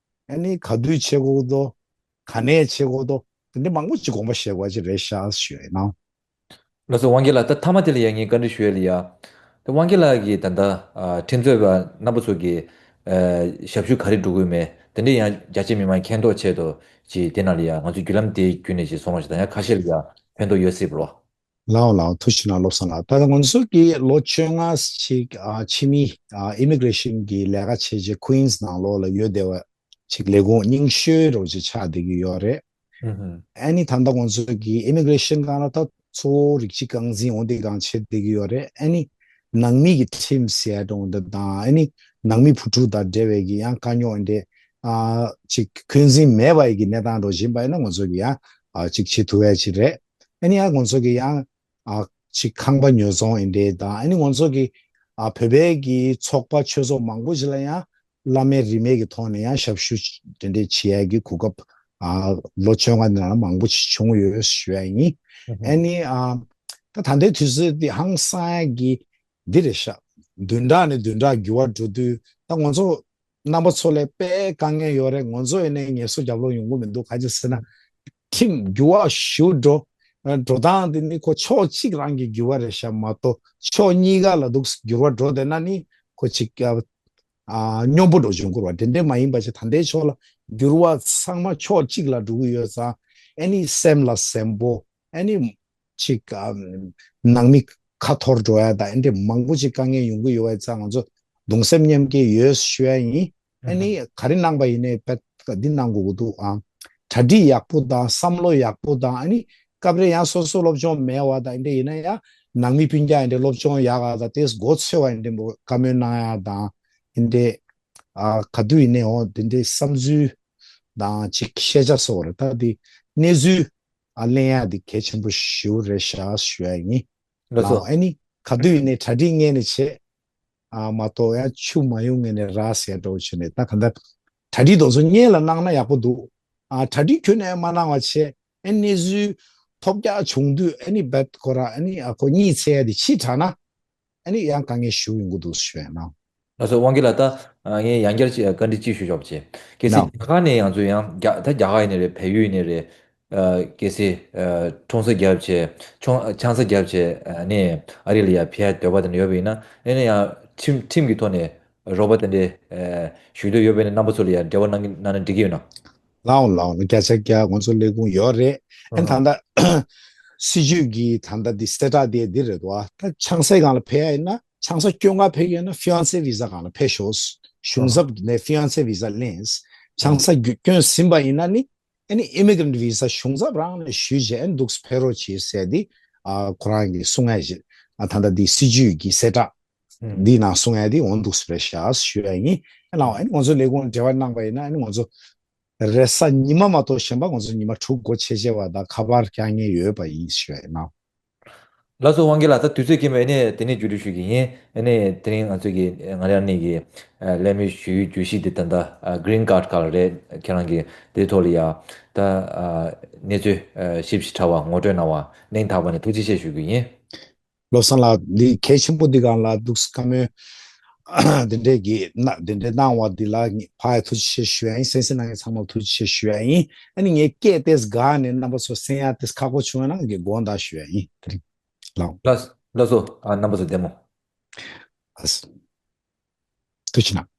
ཨ་ནི་ག་དུས་བྱེད་དགོས་ཀྱི་འདུག་ག་ནས་བྱེད་དགོས་འདུག་དེ་འདྲ་མང་པོ་ཅིག་དགོངས་པ་བཞེས་དགོས་ཅིག་རེད་ཤག་ཞུ་ཡ་ཡིན་ནོ། ལགས་སོ། དབང་རྒྱལ་ལགས། ད་མཐའ་མ་དེ་ལ་ཡ་ངས་བཀའ་འདྲི་ཞུ་ཡ་ལ་ཡ། ད་དབང་རྒྱལ་ལགས་ཀྱིས་ད་ལྟ་ཨ་ཁྲིམས་རྩོད་པ་རྣམ་པ་ཚོ་གི་ཨ་ཞབས་ཞུ་ག་རེ་སྒྲུབ་དགོས་མེད་དེ་འདྲ་ཡང་རྒྱ་ཆེ་མི་མང་མཁྱེན་རྟོགས་ཆེད་དུ་ཅིག་དེ་ནང་ལ་ཡ་ང་ཚོའི་བརྒྱུད་ལམ་དེ་བརྒྱུད་ནས་ཅིག་གསུང་རོགས་ཞེས་དང་ཡང་ཁ་ཤས་ལ་ཡ་ཕན་ཐོགས་ཡོད་སྲིད་པ་ལོ། ལའོ་ལའོ། ཐུགས་རྗེ་གནང་བློ་བཟང་ལགས། ད་ལྟ་ང་ཚོ་གི་ལོ་བཅོ་ལྔ་ཞིག་ཨ་ཕྱི་མི་ཨ་ཨི་མི་གི་རེ་ཤན་གྱི་ལས་ཀ་བྱེད་ཆེད་ཀུན་སི་ནང་ལོགས་ལ་ཡོད་བསྡད་པ་ཅིག་ལས་ཁུངས་རྙིང་ཤོས་རོགས་ཅིག་ཆགས་བསྡད་ཀྱི་ཡོད་རེད། ཨ་ནི་ད་ལྟ་ང་ཚོ་གི་ཨི་མི་གི་རེ་ཤན་སྒང་ལ་ད་གཙོ་བོ་རིགས་གཅིག་རྐང་འཛིན་འོང་དེ་སྒང་བྱེད་བསྡད་ཀྱི་ཡོད་རེད། ཨ་ནི་ནང་མི་གི་ཁྲིམས་ཟེར་ཡ་འདྲ་བོ་འདི་དང་ཨ་ནི་ནང་མི་བུ་ཕྲུག་དང་འབྲེལ་བའི་གི་ཡང་དཀའ་རྙོག་འདི་ཨ་ཅིག་འཁོན་འཛིན་མེད་པ་ཡི་གི་གནས་སྟངས་འདྲ་བོ་ཡིན་པ་ཡིན་ན་ང་ཚོ་གི་ཡང་ཨ་ཅིག་བྱེད་ཐུབ་ཡ་ཅིག་རེད། ཨ་ནི་ཡང་ང་ཚོ་གི་ཡང་ཨ་ཅིག་ཁང་པ་ཉོ་ཚོང་ཡིན་འདྲ་དང་ཨ་ནི་ང་ཚོ་གི་ཨ་བོད་པའི་གི་ཚོགས་པ་ཆོས་ཚོགས་མང་པོ་ཞིག་ལ་ཡང་བླ་མའི་རིས་མེད་ཀྱི་ཐོག་ནས་ཡང་ཞབས་ཞུ་དེ་འདྲས་བྱེད་ཡ་གི་གོ་སྐབས་ཨ་ལོ་བཅོ་ལྔ་ནང་ལ་མང་པོ་ཞིག་བྱུང་ཡོད་ཞུ་ཡ་ཡིན། ཨ་ནི་ཨ་ད་ད་ལྟའི་དུས་ཚོད་འདི་ཧང་སང་ཡ་གི་འདི་རེད་ཤག་བདུན་ཕྲག་ནས་བདུན་ཕྲག་འགྱུར་བ་འགྲོ་དུས་ད་ང་ཚོ་རྣམ་པ་ཚོ་ལ་དཔེ་དཀའ་ངལ་ཡོད་རེད། ང་ཚོ་ཡིན་ནའི་ངལ་གསོ་རྒྱབ་ལོག་ཡོང་གི་མི་འདུག་ག་ཅི་ཟེར་ན་ཁྲིམས་འགྱུར་བ་ཞེ་པོ་འགྲོ། འགྲོ་སྟངས་དེ་ནི་ཁོ་ཕྱོགས་གཅིག་རང་གི་འགྱུར་བ་རེད་ཤག་མ་གཏོགས་ཕྱོགས་གཉིས་ཀ་ལ་འདུག་འགྱུར་བ་འགྲོ་བསྡད་ན་ནི་ཁོ་ཅིག་ཨ་སྙོམས་པོ་འགྲོ་བྱུང་དགོས་པ་དེ་འདྲས་མ་ཡིན་པ་ཞིག་ད་ལྟའི་ཕྱོགས་ལ་འགྱུར་བ་ཚང་མ་ཕྱོགས་གཅིག་ལ་འགྲོ་གི་ཡོད་ཙང་ཨ་ནི་སེམས་ལ་ཟིན་པོ་ཨ་ནི་ཅིག་ཨ་ནང་མི་ཁ་འཐོར་འགྲོ་ཡ་དང་ཨ་འདྲས་མང་པོ་ཅིག་དཀའ་ངལ་ཡོང་གི་ཡོད་པ་ཙང་ང་ཚོ་གདུང་སེམས་མཉམ་སྐྱེད་ཡོད་ཞུ་ཡ་ཡིན། ཨ་ནི་ག་རེ་གནང་པ་ཡིན་ནའི་དཔེ་འདི་གནང་དགོས་ཀྱི་འདུག་ཨང་། གྲ་སྒྲིག་ཡག་པོ་དང་བསམ་བློ་ཡག་པོ་དང་ཨ་ནི་སྐབས་རེ་ཡང་སོ་སོ་སློབ་སྦྱོང་མེད་པ་དང་ཨ་འདྲས་ཡིན་ན་ཡང་ནང་མི་སྤུན་ཀྱག་ཨ་འདྲས་སློབ་སྦྱོང་ཡག་ག་དང་དེས་མགོ་ཚོས་པ་ཨ་འདྲས་བཀའ་མོལ་གནང་ཡ་དང་ཨ་འདྲས་ཨ་ག་དུས་ཡིན་ནའི་འོ་དེ་འདྲས་བསམ་ཚུལ་དང་ཅིག་ཤེས་བྱ་སོགས་རེད་ད་དེ་གནས་ཚུལ་ཨ་གླེང་ཡ་དེ་གལ་ཆེན་པོ་ཞེ་པོ་རེད་ཤག་ཞུ་ཡ་ཡིན། ལགས་ལའོ། སོ། ཨ་ནི་ག་དུས་ཡིན་ནའི་གྲ་སྒྲིག་ངེས་ནས་བྱེད། ཨ་མ་གཏོགས་ཡང་ཆུ་མ་ཡོང་ངེས་ནས་ར་ཟེར་འགྲོ་བྱས་ནས་ད་ག་འདྲ་གྲ་སྒྲིག་དེ་ཚོ་སྔོན་ལ་གནང་ན་ཡག་པོ་འདུག་ཨ་གྲ་སྒྲིག་ཁྱོན་ནས་མ་གནང་བ་བྱས་ཨ་གནས་ཚུལ་ཐོལ་རྒྱག་བྱུང་དུས་ཨ་ནི་རྦད་ཁོ་ར་ཨ་ནི་ཨ་ཁོ་གཉིད་སད་ཡ་དེ་ཕྱི་དྲགས་ན་ཨ་ནི་ཡང་དཀའ་ངལ་ཞེ་པོ་ཡོང་གི་འདུག་ཞུ་ཡ་ན། ལགས་སོ། དབང་གིས་ལགས་ད་ངས་ཡང་བསྐྱར་ཅིག་བཀའ་འདྲི་ཅིག་ཞུ་ཆོག་པ་བྱས། གལ་སྲིད་ན། རྒྱ་གར་ནས་ང་ཚོ་ཡང་རྒྱ་ད་རྒྱ་གར་ཡིན་ནའི་རེད་བལ་ཡུལ་ཡིན་ནའི་རེད། ཨ་གལ་སྲིད་ཨ་ཁྲོམ་ས་བརྒྱབ་བྱས་ཆོང་ཆང་ས་བརྒྱབ་བྱས་ཨ་ནས་ཨ་རི་ལ་ཡ་ཕེབས་ཡ་འདོད་པ་དེ་འདྲ་ཡོད་པ་ཡིན་ན་ཨ་ནས་ཡང་ཁྲིམས་ཁྲིམས་ཀྱི་ཐོག་ནས་རོགས་པ་དེ་འདྲ་ཨ་ཞུ་འདོད་ཡོད་པ་ཡིན་ན་རྣམ་པ་ཚོ་ལ་ཡ་འབྲེལ་བ་གནང་གི་གནང་ན་འགྲིག་གི་ཡོད་ན། ལའོ་ལའོ་བརྒྱ་ཆ་བརྒྱ་ང་ཚོ་ལས་ཁུངས་ཡོད་རེད། ཨ་ད་ལྟ་སྲིད་ཇུས་ཀྱི་ད་ལྟ་འདི་གསལ་བསྒྲགས་དེ་འདི་རེད་དོ། ད་ཆང་སའི་སྒང་ལ་ཕེབས་ཡ་ཡིན་ན་ཆང་ས་སྐྱོན་ག་ཕེབས་ཡོད་ན་ཕི་ཡོན་སེ་བི་ཟ་སྒང་ལ་ཕེབས་ཤོག་གཞུང་ཚབ་ནས་ཕི་ཡོན་སེ་བི་ཟ་ལེན། ཆང་ས་སྐྱོན་ཟིན་པ་ཡིན་ན་ནི་ཨ་ནི་ཨི་མི་གྷ་རན་ཊི་བི་ཟ་གཞུང་ཚབ་རང་ནས་ཞུས་བྱས་ཨ་ནི་འདུག་ཕེབས་རོགས་བྱེད་ཟེར་ཏེ་ཨ་ཁོ་རང་གིས་གསུང་ཡ་ཞིག་ཨ་ད་ལྟ་འདི་སྲིད་ཇུས་ཀྱི་གསལ་བསྒྲགས་འདི་ནང་གསུང་ཡ་དེ་འོང་འདུག་རེད་ཤག་ཞུ་ཡ་ཡིན། ཨ་ལའོ་ཨ་ནི་ང་ཚོ་ལས་ཁུངས་འབྲེལ་བ་གནང་པ་ཡིན་ན་ཨ་ནི་ང་ཚོ་རེས་གཟའ་ཉི་མ་མ་གཏོགས་གཞན་པ་ང་ཚོ་ཉི་མ་དྲུག་སྒོ་ཕྱེ་བྱས་པ་དང་ཁ་པར་རྒྱག་མཁན་ཡོད་པ་ཡིན་ཞུ་ཡ་ཡིན་ནོ། ལགས་སོ། དབང་གིས་ལགས་ད་དུས་ཚོད་ཀྱིས་མེད་ནས་དེ་ནས་བརྒྱུད་སྤྲོད་ཞུ་གི་ཡིན། ཨ་ནི་དེ་རིང་ང་ཚོ་གི་ང་རང་ནས་ཀྱི་ལས་མི་ཞུ་ཡུལ་བརྗོད་གཞི་འདི་ད་ལྟ་གྷི་རིན་ཁཱཌ་ག་ལ་རེད་ཁྱེད་རང་གི་དེ་ཐོག་ལ་ཡ་ད་གནས་ཚུལ་ཞིབ་ཞིབ་ཕྲ་བ་ངོ་སྤྲོད་གནང་བ་སྙིང་ཐག་པ་ནས་ཐུགས་རྗེ་ཆེ་ཞུ་གི་ཡིན། བློ་བཟང་ལགས་འདི་གལ་ཆེན་པོ་འདི་སྒང་ལ་འདུག་བཀའ་མོལ་འདི་འདྲས་ཀྱི་ན་འདི་འདྲས་གནང་བ་འདི་ལ་ངས་ཕ་ཡ་ཐུགས་རྗེ་ཆེ་ཞུ་ཡ་ཡིན། གསན་གཟིགས་གནང་མཁན་ཚང་མར་ཐུགས་རྗེ་ཆེ་ཞུ་ཡ་ཡིན། ཨ་ནི་ངས་སྐད་ཏེས་དགའ་ནས་རྣམ་པ་ཚོ་གསན་ཡ་ཏེས་ཁག་པོ་བྱུང་ཡ་ན་ངས་དགོངས་དག་ཞུ་ཡ་ཡིན། དེ་རིང་ལགས། ལགས་ལགས་སོ། ཨ་རྣམ་པ་ཚོ་བདེ་མོ། ཨ་ཐུགས་རྗེ་གནང་།